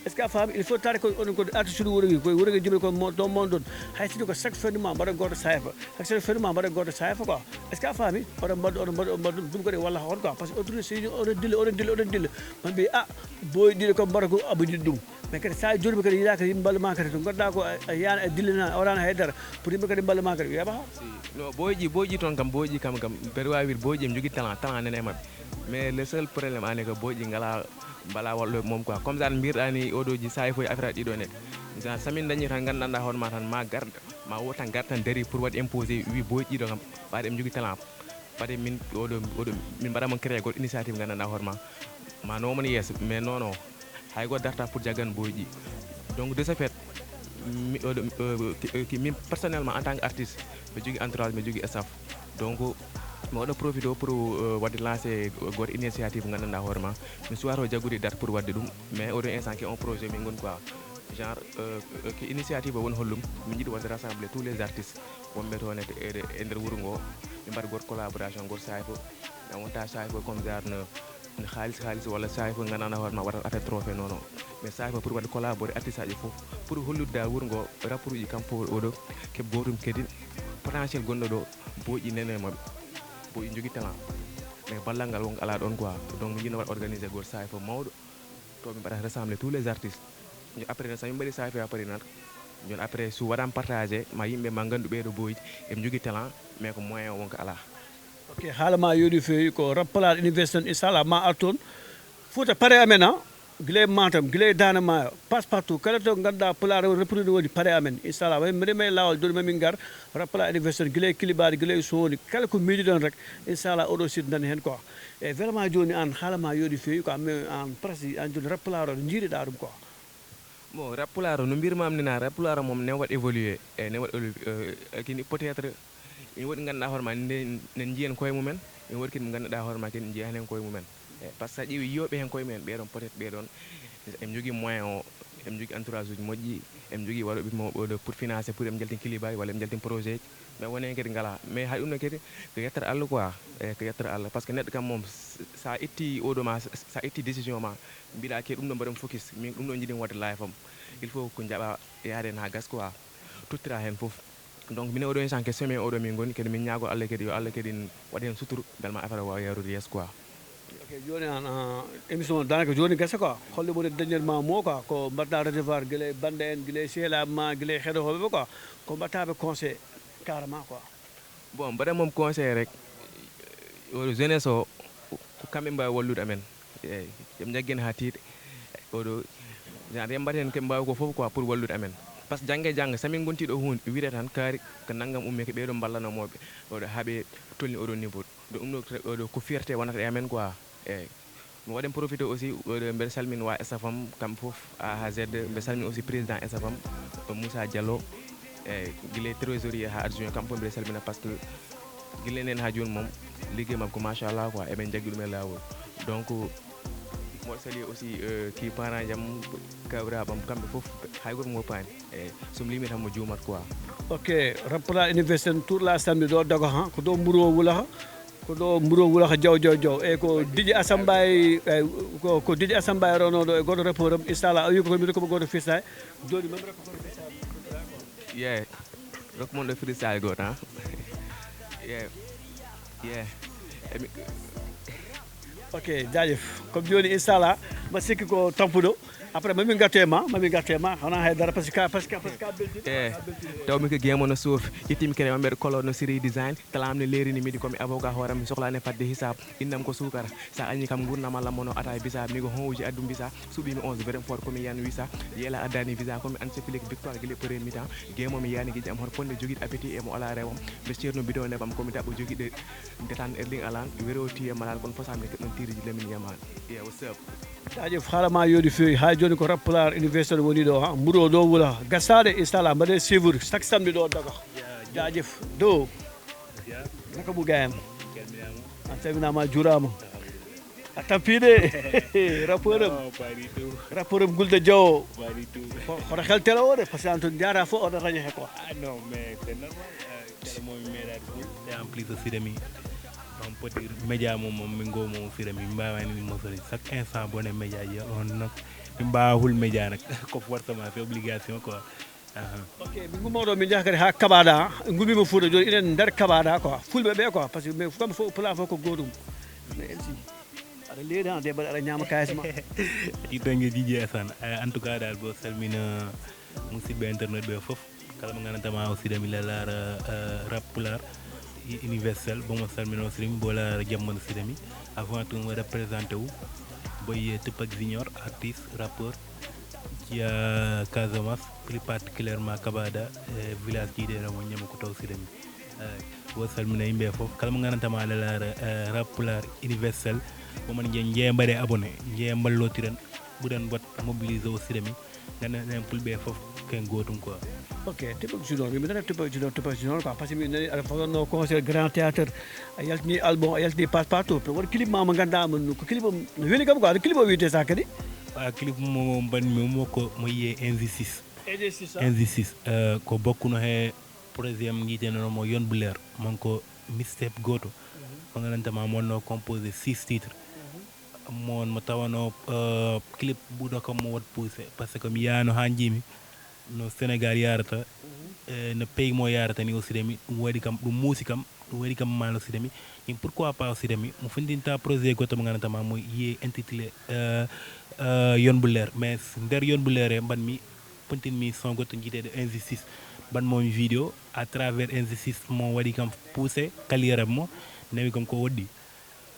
Est ce que a faami? Il faut tare ko onon ko artiste uji wuuro wi koye wuuro wi jibri ko mo- to mon ɗon. Hay sinno ko chaque fin de mois mbaɗa goto sayfa, chaque fin de mois mbaɗa goto sayfa quoi. Est ce que a faami? Oɗon mbaɗa oɗon mbaɗa oɗon mbaɗa ɗum ɗum kadi walla hoto quoi par ce que autorité si oɗon dilla oɗon dilla oɗon dilla ma mbi a boy ɗiɗo ko mbaɗa ko abuji ɗum. Mais kadi sa jurmi kadi yiɗa kadi yimɓe mballa ma kadi to goɗɗa ko a yana a dillina a waɗani haydara pour yimɓe kadi mballa ma kadi wiyama ha. No boyji boyji toon kam boyji kam kam mbeɗa wawi wiide boyji em jogui talent talent nene e mabɓe. Mais le seul problème ane ko boyji ngala mbala wallo mom quoi comme ça mbirɗa ni oɗo ji sawi fof e affaire aji ɗiɗo net. Genre samin dañi tan gandanɗa hoore ma tan ma garda ma wo tan garda tan dari pour waɗ imposé wi boyji ɗiɗo kam ɓaade em jogui talent. Ɓaade min oɗo oɗo min mbaɗa mon créé goɗɗo initiative gandanɗa hoore ma ma nomon yeeso mais non non. Hay goto darta pour jaggan boyji. Donc de ce fait miɗo min personnellement en tant que artiste mbiɗo jogui entourage mbiɗo jogui staff. Donc mi waɗa profité pour wadde lancé goto initiative gandanɗa hoore ma mi suwato jaggude date pour wadde ɗum. Mais oɗo instant ke on projet min goni quoi genre ke initiative o woni hollum min jiiɗi wadde rassemblé tous les artistes wonɓe toon e nder wuuro ngo ɓe mbaɗa goto collaboration goto sahay fo. Mais wonta sahay fo comme genre no haalis haalis walla sahay fo gandanɗa hoore ma waɗat affaire trophée non non. Mais sahay fo pour wadde collaboré artiste aji foof pour hollude da wuuro ngo rapport uji kam pour oɗo keɓ gotum kadi potentiel gonɗo ɗo boyƴi nene mabɓe boyƴi jogui talent. Mais ballal ngal wonko ala ɗon quoi. Donc mi jiɗno waɗa organisé goto sahay fo mawɗo to min mbaɗata rassemblé tous les artistes. Après noon so min mbaɗi safi après noon joni après so waɗama partagé ma yimɓe ma gandu ɓeeɗo boyji eɓe jogui talent. Mais ko moyen o wonko ala. Ok, haala ma yooɗi feewi ko rappalaɗo université on inchallah ma ar toon. Fouta pare amen a gila e matam gila e dana mayo passe partout kala to ganduɗa pulaar reproduit woni pare amen inchallah mami mbeɗa may lawol joni mamin gar rappalaɗo université on gila e kilibaɗi gila e sowoni kala ko miijiɗon rek. Inchallah oɗo site nani hen quoi. E vraiment joni an haala ma yooɗi feewi quoi mais an presque an joni rappalaɗo no jiiɗiɗa ɗum quoi? Bon, rap pulaar no mbirmaam ni na, rap pulaar moom ne waɗ évolué, e ne waɗ évolué, kini peut-être ina waɗi ngannduɗaa hoore ma nde nen njiyen koye mumen, ina waɗi kadi ngannduɗaa hoore ma kadi njiya heen koye mumen. E par ce que sa ƴeewi yiyooɓe heen koye mumen ɓeɗon peut-être ɓeɗon em jogii moyen o, em jogii entourage uji moƴƴi, em jogii waɗooɓe mo ɓoɗo pour financé pour em jaltin clip aji walla em jaltin projet ji. Mais woneen kadi ngala, mais hay ɗum no kadi ko yettere Allah quoi. E ko yettere Allah, par ce que neɗɗo kam moom, sa itti oɗo ma, sa itti décision ma, mbiɗa ke ɗum ɗo mbaɗen focus, min ɗum ɗo jiɗin wadde life am. Il faut ko jaɓa yaade hen ha gas quoi, tottira hen fof. Donc minen oɗo instant ke semaine oɗo min goni kadi, min ñaago Allah kadi yo Allah kadi waɗa hen suturu, bel ma affaire o wawa yarude yeeso quoi. Ok, joni an, ah, émission o danaka joni gasa quoi, holle mo dernièrement mo quoi, ko mbaɗɗa recevoir guila e bande en, guila e sehlaɓe ma, guila e heɗotoɓe quoi, ko mbaɗtaɓe conseil carrément quoi? Bon, mbaɗa moom conseil rek, oɗo jeunesse o, ko kamɓe mbawi wallude amen. Eyyi, yoɓe jaggen ha tiiɗe. Oɗo genre yambat hen koɓe mbawi ko foof quoi pour wallude amen. Par ce que jangge jangga, so min gonti ɗo hunde, wiyete tan kaari ko naggam ummi, ko ɓeɗo mballanomoɓe oɗo haaɓe tolni oɗo niveau. Donc ɗum ɗo, oɗo ko fierté wonata e amen quoi. Eyyi. Mi waɗen profité aussi, oɗo mbeɗa salmina wa S F M kamɓe foof, A ha Z. Mbeɗa salmina aussi président S F M, Moussa Diallo, e guila e trésorier ha adjoint, kamɓe foof mbeɗa salmina par ce que guila nen ha joni moom, ligguey mabɓe ko machallah quoi, eɓen jaggi ɗum e lawol. Donc mboɗo sali aussi, euh, ki parent jam, kawiraɓam, kamɓe foof hay goto mo woppani. E somi limi tan mo juumat quoi. Ok, rapport université tour la samedi ɗo dogo ha ko ɗo mburo wula ha. Ko ɗo mburo wula ko jaw jaw jaw. E ko Didi Asamba e, e ko, ko Didi Asamba e rono ɗo e goto rapport am, inshallah, o wi ko mi ko goto fista. Joni mam rek ko goto fista. Yeah. Rok mon ɗo freestyle goto ha. Yeah. Yeah. Emi- Ok, jaajëf. Comme joni inshallah, ma sikki ko tampuɗo. Après mami gatte ma, mami gatte ma, hona haydara parce que parce que parce que beldi. E tawmi ko guemo no suufi, ittimi kene ma mbeɗa kolo no siri design. Talamni leerini midi komi avocat, hooram mi sohlani fadde hisab. Innam ko suukara, sa añi kam gurnam a lammono ata e bisa. Mi ko honwuji addu bisa, suɓimi onze brem fort komi yan wisa. Yela addani visa komi anse filik victoire guila premier mi-temps. Guemo mi yani guiƴam hoto ponde joguiɗo appétit emo ala rewam. Mbe ceerno bidon nebam komi daɓɓo joguiɗo ndetan erling alan. Wero tiye malal kon fosam ne keɗon tiriji lemin yaman. Yeah, what's up? Jaajëf, haalama yooɗi feewi. Hay joni ko rap pulaar université woni ɗo ha mburo ɗo wula gasade, inshallah mbaɗe suivre chaque samedi ɗo daga. Jaajëf dow. Naka mu gayan? A salminama, a juurama. A tampiɗe. Rapport am. Non, pas du tout. Rapport am gulda jawo. Pas du tout. Ko hoto hel télé o de, parce que an toon jaara fof oɗo raña he quoi. Ah non, mais c'est normal. Kala momi meeɗa ɗum. Et en plus aussi demi, on peut dire média mum moom min ngo mo firami mbawani mosori chaque instant bone média ji on nak. Min mbawa hul média nak. Ko forcément, c'est obligation quoi. Aha. Ok, min gummoɗo min jaha kadi ha kabaɗa. Gumima fuuta joni inen nder kabaɗa quoi, fulɓe ɓe quoi, parce que mais kamɓe fof pula fof ko gotum. Mais elsi aɗa leeɗi ha de mbaɗa aɗa ñama kayis ma. Ittange jiji asan. En tout cas dal bo salmina musidɓe internet ɓe fof. Kala mo gandanɗa ma aussi dami la laara rap pular universel, bomo salmino sirimi bo laara jammano sirimi. Avant tout mo représenté wu boye Tupac Junior, artiste rappeur jiya Casamance, plus particulièrement Kabada, e village jiiɗeɗo mo ñama ko taw sirimi. Wo salmina yimɓe fof kala mo gandanɗa ma la laara rap pular universel. Momon je jeeya mbaɗe abonné, jeeya mballotiren, ɓuran wat mobilisé o sirimi. Nana nen pulɓe fof ken gotum quoi. Ok, Tupac Junior, mi nana Tupac Junior, Tupac Junior quoi, parce que mi nani aɗa façon no concert grand théâtre, a yaltini album, a yaltini passe partout, pe won clip ma mo ganduɗa mo ko clip o no weli kam quoi, aɗa clip o wiyete sa kadi? A clip mo mbanmi mo ko mo yiye N G six. N G six, ah. N G six, euh, ko bokkuno he projet am jiitenono mo Yon Blair, mon ko mixtape goto. Mo gandanɗa ma mo wonno composé six titres. Mon mo tawano, eh, clip ɓuuɗo kam mo waɗ poussé, par ce que mi yano ha jiimi no Sénégal yarata, eh, no pays mo yarata ni aussi demi ɗum waɗi kam, ɗum muusi kam, ɗum waɗi kam mal aussi demi. Min pourquoi pas aussi demi mo findinta projet goto mo gandanɗa ma mo yiye intitulé, eh, eh, Yon Blair, mais nder Yon Blair e mbanmi pontinmi son goto jiiteɗo N G six, mbanmo mi vidéo à travers N G six mo waɗi kam poussé kaliyaram mo nawi kam ko woɗɗi.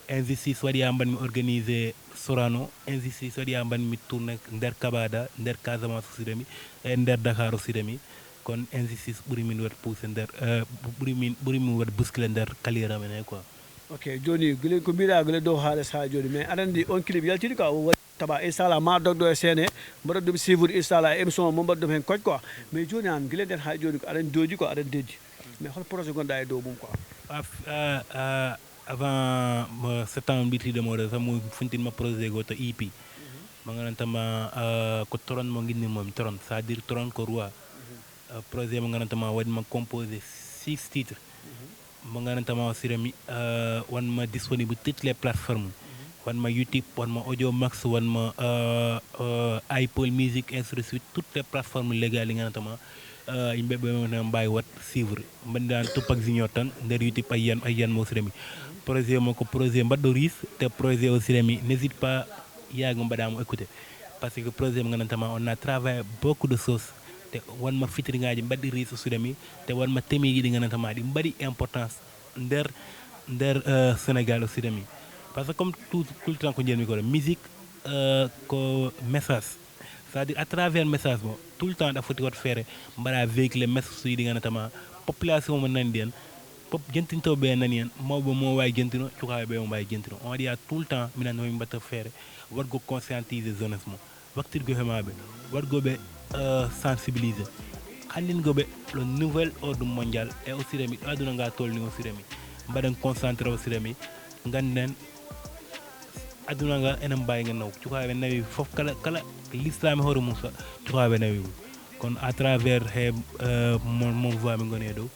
N G six waɗi ha mbanmi organisé Sorano, N G six waɗi ha mbanmi tourné nder Kabada, nder Casamance aussi demi, e nder Dakar aussi demi. Kono N G six ɓuri min waɗ poussé nder, eh, ɓuri min, ɓuri min waɗ bousculé nder kaliyaram en he quoi. Ok, joni guila ko mbiɗa guila dow haala saha joni, mais aɗa andi on clip yaltini quoi, o waɗi taba, inchallah ma dogdo e sene, mbaɗa ɗum suivre inchallah, émission mo mbaɗa ɗum hen koc quoi. Mais joni an guila nden ha joni ko aɗa dooji quoi, aɗa dejji, mais hol projet gonɗa e dow mum quoi? Af- ah, ah, avant mo septembre mbitiɗo mo ɗo tan mo funtinma projet goto E P mo gandanɗa ma, ah, ko Toron mo guinnirmomi, Toron, c'est à dire Toron ko roi. Ah, projet mo gandanɗa ma waɗima composé six titres mo gandanɗa ma o sirami, ah, wanma disponible toutes les plateformes, wanma YouTube, wanma Audio Max, wanma, ah, ah, Apple Music, ainsi de suite, toutes les plateformes légales ɗi gandanɗa ma, ah, yimɓe ɓe ne mbawi wat suivre. Mbaɗiɗan Tupac Junior tan nder YouTube, a yiyan, a yiyan mo sirami. Projet mo ko projet mbaɗɗo riche, te projet o sirami n'hésite pas, yaago mbaɗamo écouté. Parce que projet mo gandanɗa ma on a travaillé beaucoup de choses, te wanma fitirgaji mbaɗɗi riche o sirami, te wanma temiji ɗi gandanɗa ma ɗi mbaɗi importance nder, nder, euh, Sénégal o sirami. Parce que comme tout, tout le temps ko jeermi ko musique, euh, ko message, c'est à dire à travers message mo tout le temps ɗa foti wat feere mbaɗa véhiculer message uji ɗi gandanɗa ma population mo nani ɗi en, pop jentintoɓe ɓe nani en, mawɓe mo wawi jentino, cukaɓe ɓe mo mbawi jentino. On dit à tout le temps minen nomin mbatta feere wargo conscientiser jeunesse mo, waktirgo he maɓe, wargo ɓe, euh, sensibiliser, anndingo ɓe le nouvel ordre mondial e o sirami ɗo aduna nga tolni o sirami. Mbaɗen concentré o sirami, ganden aduna nga enen mbawi nga naw, cukaɓe nawi fof, kala kala l'islam e hoore mum sa cukaɓe nawi mum. Kono à travers he, euh, mon, mon voix min goni e dow,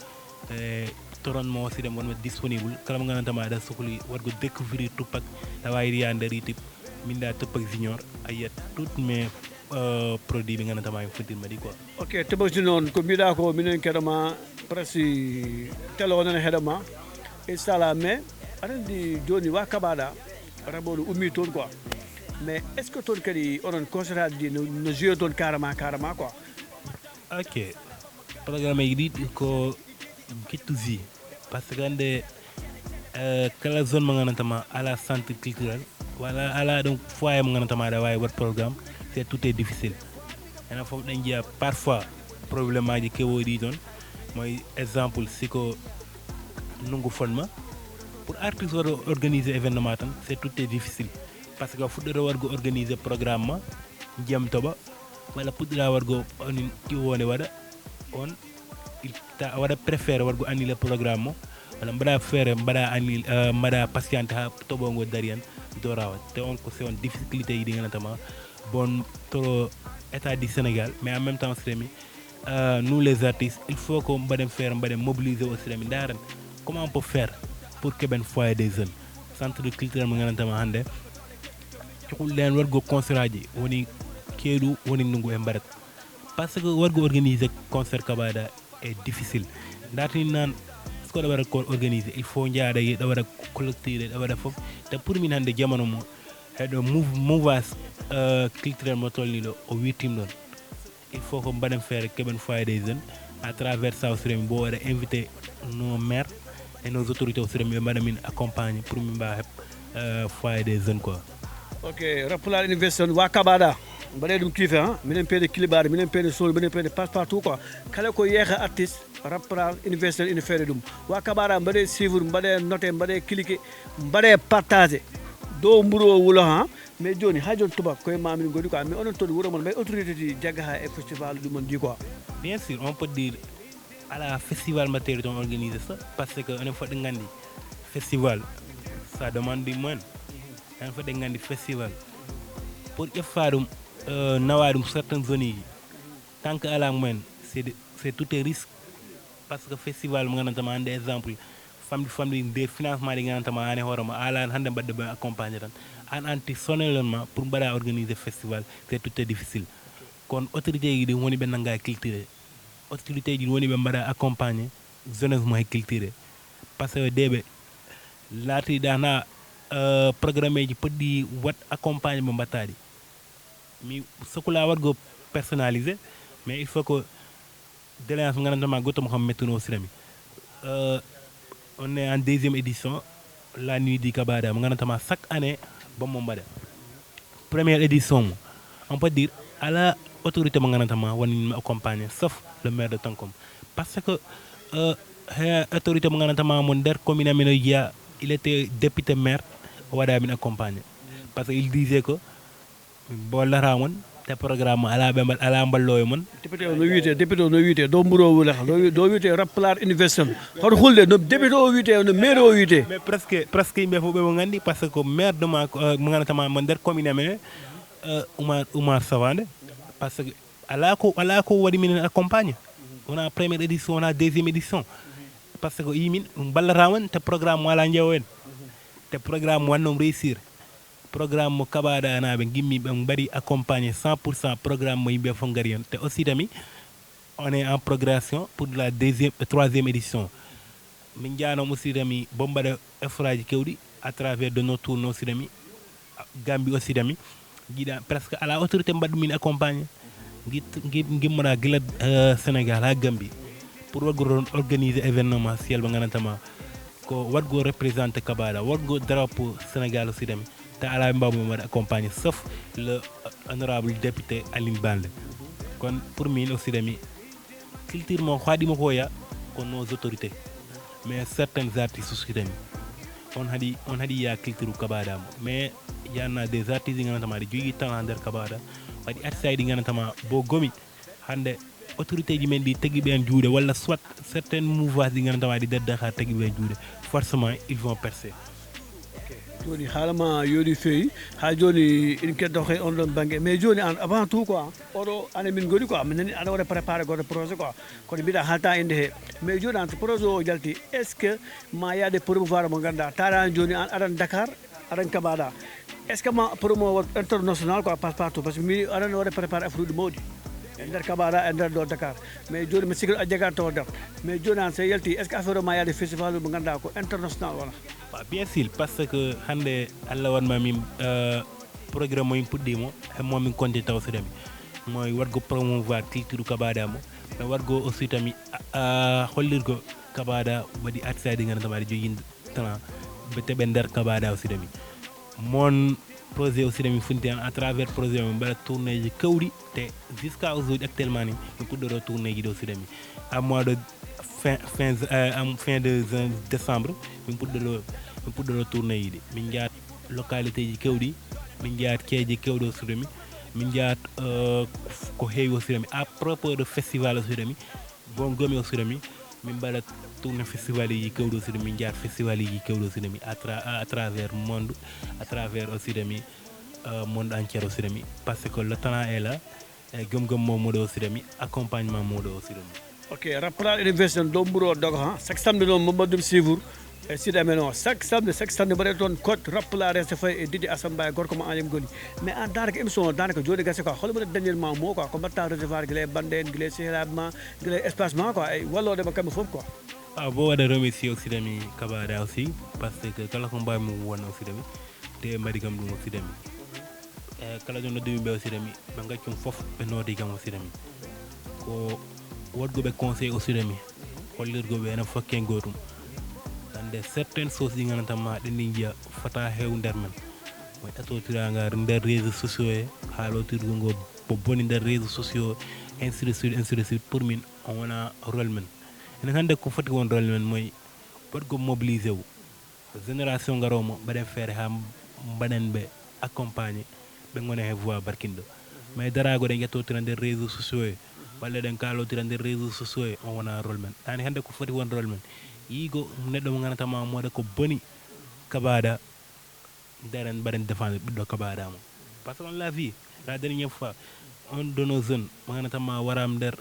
e toron mo siɗen wonmo disponible, kala mo gandanɗa ma aɗa sokli wargo découvrir Tupac, aɗa wawi yiyade nder YouTube, min da Tupac Junior, a yiyat toutes mes, euh, produits ɓe gandanɗa ma en foddirma ɗi quoi. Ok, Tupac Junior, ko mbiɗa ko minen keɗoma presque télé o nana heɗoma, inchallah. Mais aɗa andi joni wa kaɓaɗa, rabo no ummi toon quoi. Mais est ce que toon kadi onon concert aji ɗi no, no joué toon carrément carrément quoi? Ok, programme ji ɗi ko gettuji, parce que hande, euh, kala zone mo gandanɗa ma ala centre culturel, wala ala ɗum foyer mo gandanɗa ma aɗa wawi wat programme, c'est tout est difficile. Enen foof ɗen jiiya parfois problème aji kewoɗi toon. Moy exemple, siko ndugu fonma, pour artiste waɗa organiser événement tan, c'est tout est difficile. Parce que fuɗɗoto wargo organiser programme ma, ndiyam toɓa, walla puɗɗira wargo onin iwonde waɗa, on ta waɗa préféré wargo annulé programme mo, walla mbaɗa feere mbaɗa annulé, euh, mbaɗa patienté ha toɓo ngo dari hen, dorawa. Te on ko c'est une difficulté yiɗi gandanɗa ma bon, trop état du Sénégal, mais en même temps siremi, euh, nous les artistes, il faut que mbaɗen feere, mbaɗen mobiliser aussi, mi ndaren comment on peut faire pour keɓen foyer des jeunes, centre de culturel mo gandanɗa ma hande, cukalɗen wargo concert aji, woni keeɗu, woni ndugu e mbarat. Parce que wargo organiser concert kaɓaɗa est difficile. Dartini nan, siko ɗa waɗa ko organiser, il faut jaaɗa, ɗa waɗa collecteur, ɗa waɗa fof. Te pour min hande jamanu mo, heɗo mouv-, mouvance, euh, culturel mo tolni ɗo, o wirtim ɗon. Il faut ko mbaɗen feere keɓen foyer des jeunes. À travers ça aussi, min mbo waɗa invité nos maires et nos autorités aussi, min ɓe mbaɗa min accompagné pour min mbawa heɓ, euh, foyer des jeunes quoi. Ok, Rap Pulaar Université on, wa kaɓaɗa, mbaɗe ɗum kiife, ha, minen peede kilibaɗe, minen peede sowde, minen peede passe partout quoi. Kala ko yeeha artiste, Rap Pulaar Université ina feere ɗum. Wa kaɓaɗa, mbaɗe suivre, mbaɗe noté, mbaɗe cliqué, mbaɗe partagé. Dow mburu o wulo, ha. Mais joni, ha joni tubak koye ma min goni quoi, mais onon toon wuro mon, mbay autorité ti jagga ha e festival ɗum on ndi quoi? Bien sûr, on peut dire ala festival mbaɗteeɗo toon organisé so, parce que enen fof ɗen nganndi festival, ça demande du moyen. Enen fof ɗen nganndi festival, pour ƴeffa ɗum, euh, nawa ɗum certaines zones ji, tant que ala moyen, c'est de, c'est tout un risque. Parce que festival mo gandanɗa ma hande exemple, famɗi famɗi nde financement ɗi gandanɗa ma an e hoore ma ala hande mbaɗde ɓe accompagné tan, an anti sonelen ma pour mbaɗa organisé festival, c'est tout est difficile. Kono autorité ji ɗin woni ɓe nanga e culture, autorité ji woni ɓe mbaɗa accompagné jeunesse mo e culture. Parce que deɓe laati ɗana, euh, programme ji poɗɗi wat accompagné ɓe mbattaɗi. Mi sokla wargo personnalisé, mais il faut que doléance mo gandanɗa ma goto mo kam mettuno sirami. Euh, on est en deuxième édition, la nuit du kabada mo gandanɗa ma chaque année, bon mo mbaɗa première édition mo, on peut dire ala autorité mo gandanɗa ma woni accompagné, sauf le maire de Tonkom. Parce que, euh, he autorité mo gandanɗa ma mo nder commune amin o yiya Il était député maire, o waɗa min accompagné. Parce que il disait que min ballata mon, te programme mo ala ɓe mbal-, ala mballowe mon. Député o no wiyetee, député o no wiyetee, dow mburo o wulata, dow wi-, dow wiyetee Rap Pulaar Investment. Hoto hulde, no député o wiyetee, no maire o wiyetee. Mais presque, presque yimɓe fof ɓe mo nganndi, parce que ko maire de ma, euh, mo nganndantaa mo nder commune amen, euh, Oumar, Oumar Savande. Parce que ala ko, ala ko waɗi minen accompagné. Wona première édition, wona deuxième édition. Parce que o yii min, ɗum ballata mon, te programme mo ala njeewo en. Te programme mo wannoom réussir. Programme mo Kabaada naaɓe ngimmi ɓe mbaɗi accompagné cent pour cent programme mo yimɓe fof ngari heen. Te aussi tami, on est en progression pour la deuxième, troisième édition. Min njaano aussi tami, bo mbaɗa effort aji kewɗi à travers de nos tournées aussi tami, Gambie aussi tami. Jiiɗa presque ala autorité mbaɗɗo min accompagné. Ngit-, ngi-, ngimmora gila, euh, Sénégal haa Gambie. Pour waɗgo toon organisé événementiel mo nganndantaa ma ko waɗgo représenté Kabaada, waɗgo drapeau Sénégal aussi tami. Ta ala ɓe mbawmi waɗa accompagné, sauf le honorable député Aline Balde. Kono pour min aussi tami, culture mo ko haɗi mo ko ya, ko nos autorités. Mais certains artistes aussi tami. On haɗi, on haɗi ya culture Kabaada mo. Mais y en a des artistes ɗi nganndantaa ma ɗi jogii talent nder Kabaada. Waɗi artiste ɗi nganndantaa ma bo gomi. Hannde autorité ji men ɗi tagi ɓeen juuɗe, walla soit certaines mouvances ɗi nganndantaa ma ɗi nder Dakar tagi ɓeen juuɗe. Forcément, ils vont percer. Jooni haala ma yooɗi feewi, haa jooni en keddoto e on ɗon bannge. Mais jooni aan, avant tout quoi, oɗo année min ngoni quoi, min nani aɗa waɗa préparé goɗɗo projet quoi. Kono mbiɗa haalta innde he. Mais jooni aan, so projet o jalti, est-ce que ma yaade promouvoir mo ngannduɗaa? Taara aan jooni aan aɗan Dakar, aɗan Kabaada. Est-ce que ma promo international quoi, passe partout? Parce que mi aɗan waɗa préparé affaire uji mawɗi. E nder Kabaada, e nder ɗo Dakar. Mais jooni mi sikki a jagat to nder. Mais jooni aan so yalti, est-ce que affaire o ma yaade festival mo ngannduɗaa ko international wona? Wa, bien sûr, parce que hannde Allah waɗ ma min, euh, programme mo min puɗɗii mo, e mo min konti taw sirami. Mo waɗgo promouvoir culture Kabaada mo. Mi waɗgo aussi tami, a, a, hollirgo Kabaada waɗi artiste ɗi nganndantaa ma ɗi jogii talent, ɓe teɓe nder Kabaada aussi tami. Mon projet aussi tami funti aan, à travers projet o min mbaɗa tournée ji kewɗi, te jusqu'à aujourd'hui actuellement ni, min puɗɗoto tournée ji ɗo aussi tami. À mois de fin, fin, euh, am, fin de jan-, décembre, min puɗɗoto, min puɗɗoto tournée ji ɗi. Min njahat localité ji kewɗi, min njahat ceeje kewɗe aussi tami. Min njahat, euh, ko heewi aussi tami. À propos de festival aussi tami, bon, gomi aussi tami, min mbaɗa tournée festival ji kewɗi aussi tami, min njahat festival ji kewɗi aussi tami, à tra-, à travers monde, à travers aussi tami, euh, monde entier aussi tami. Parce que le talent est là, e gom gom mo moɗo aussi tami, accompagnement moɗo aussi tami. Ok, Rap Pulaar Université ɗo mburo o dogo ha. Chaque samedi noon mo mbaɗɗum suivre e site amen o. Chaque samedi, chaque samedi mbaɗen toon code Rap Pulaar reste fay e Didi Assamba e gorko mo Agnam Goni. Mais aan daanaka émission o daanaka jooni gasi quoi. Hol mbaɗa dañen ma mo quoi? Ko mbaɗta recevoir gila e bande en, gila e sehilaaɓe ma, gila e espace ma quoi. E walloode ma kamɓe fof quoi. Ah, bo waɗa remercier aussi tami Kabaada aussi, parce que kala ko mbaawmi won aussi tami, te mbaɗi kam ɗum aussi tami. E kala ɗum noddumi ɓe aussi tami, ɓe gaccum fof ɓe noodi kam aussi tami. Ko waɗgo ɓe conseil aussi tami, hollirgo ɓe enen fof ken gootum. Hannde certaines choses ɗi nganndantaa ma ɗen ɗi njiya fota heew nder men. Mo ƴettotiranga nder réseaux sociaux e haalotirgo ngo bo boni nder réseaux sociaux, ainsi de suite, ainsi de suite. Pour min, on wona rôle men. Enen hannde ko foti won rôle men moy waɗgo mobilisé o. Génération garoowo mo, mbaɗen feere haa mbaɗen ɓe accompagné, ɓe ngona he voie barkinɗo. Mais daraago ɗen ƴettotira nder réseaux sociaux e, walla ɗen kaalotira nder réseaux sociaux e, on wona rôle men. Ɗaani hannde ko foti won rôle men. Yiigo neɗɗo mo nganndantaa ma moɗa ko boni Kabaada, daren mbaɗen défendre ɓiɗɗo Kabaada mo. Parce que on l'a vu, la dernière fois, un de nos jeunes, mo nganndantaa ma waraama nder,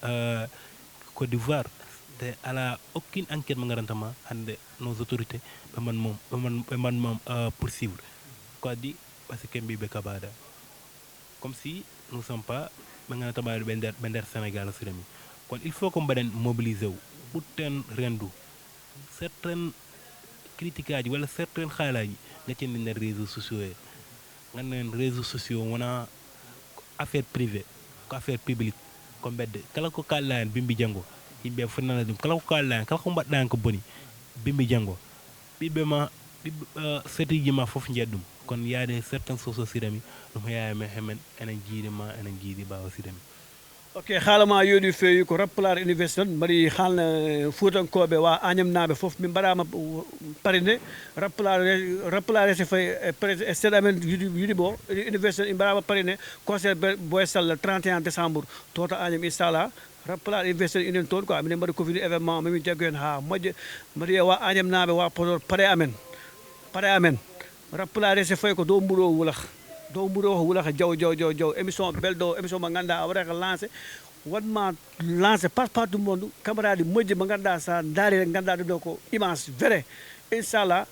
euh, Côte d'Ivoire, te alaa aucune enquête mo nganndantaa ma hannde nos autorités ɓe mbaɗ mom, ɓe mbaɗ, ɓe mbaɗ mom, euh, poursuivre. Ko addi? Parce que ken mbiɓe Kabaada. Comme si nous sommes pas, ɓe nganndantaa ma ɓe nder, ɓe nder Sénégal aussi tami. Kono il faut ko mbaɗen mobilisé o, ɓutten rendu. Certaines critiques aji walla certaines haalaaji gaccen ɗi nder réseaux sociaux he. Ngannden réseaux sociaux wona affaire privé, ko affaire publique, ko mbedde. Kala ko kaalɗa heen bimbi janngo, yimɓe fof nana ɗum. Kala ko kaalɗa heen, kala ko mbaɗɗa heen ko boni, bimbi janngo, ɓiɓɓe ma, ɓiɓɓe, eh, setiiji ma fof njiya ɗum. Kono yaade certaines choses aussi tami, ɗum heewi he men, enen jiidi ma, enen jiidi ba aussi tami. Ok, haala ma yooɗi feewi. Ko Rappulaar Innovation mbaɗi haalna fuutankooɓe wa Añamnaaɓe fof. Min mbaɗaama parine Rappulaar Rappulaar rese fay e state amen yudi yudi bo innovation i mbaɗaama parine concert Boy Sall le trente et un décembre. Tota Añam, inchallah. Rappulaar Innovation inen toon quoi, minen mbaɗa ko fini événement mami jaggo heen haa moƴƴa. Mbaɗi e wa Añamnaaɓe, wa Podor, pare amen. Pare amen. Rappulaar rese fay ko dow mbuɗo o wulata. Dow mbuɗo o wulata jaw jaw jaw jaw. Émission belɗo o, émission mo ngannduɗaa a waɗata ko lancé. Waɗma lancé partout du monde, camarade moƴƴi mo ngannduɗaa sa ndaari rek ngannduɗaa ɗum ɗo ko image vrai. Inchallah,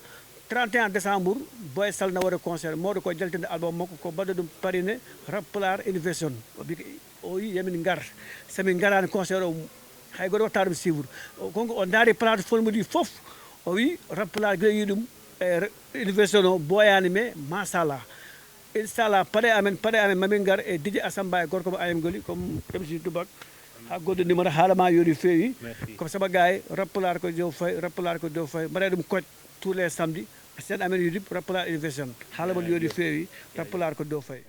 trente et un décembre, Boy Sall na waɗa concert mawɗo ko jaltinde album makko, ko mbaɗɗo ɗum parine Rappulaar Innovation. O wi o wi yamin ngar. So min ngaraani concert o, hay goɗɗo watta ɗum suivre. Konko o ndaari plateforme ɗi fof, o wi Rappulaar gila yi ɗum e Innovation o boyaani, mais machallah. Inchallah, paɗe amen, paɗe amen, mamin ngar e Didier Assamba e gorko mo Ayam Goli, comme M C Toubak. Ha goɗɗo numéro, haala ma yooɗi feewi. Comme sama gars yi, Rappulaar ko dow fay, Rappulaar ko dow fay. Mbaɗa ɗum coach tous les samedis. Seen amen YouTube, Rappulaar Innovation. Haala mon yooɗi feewi, Rappulaar ko dow fay.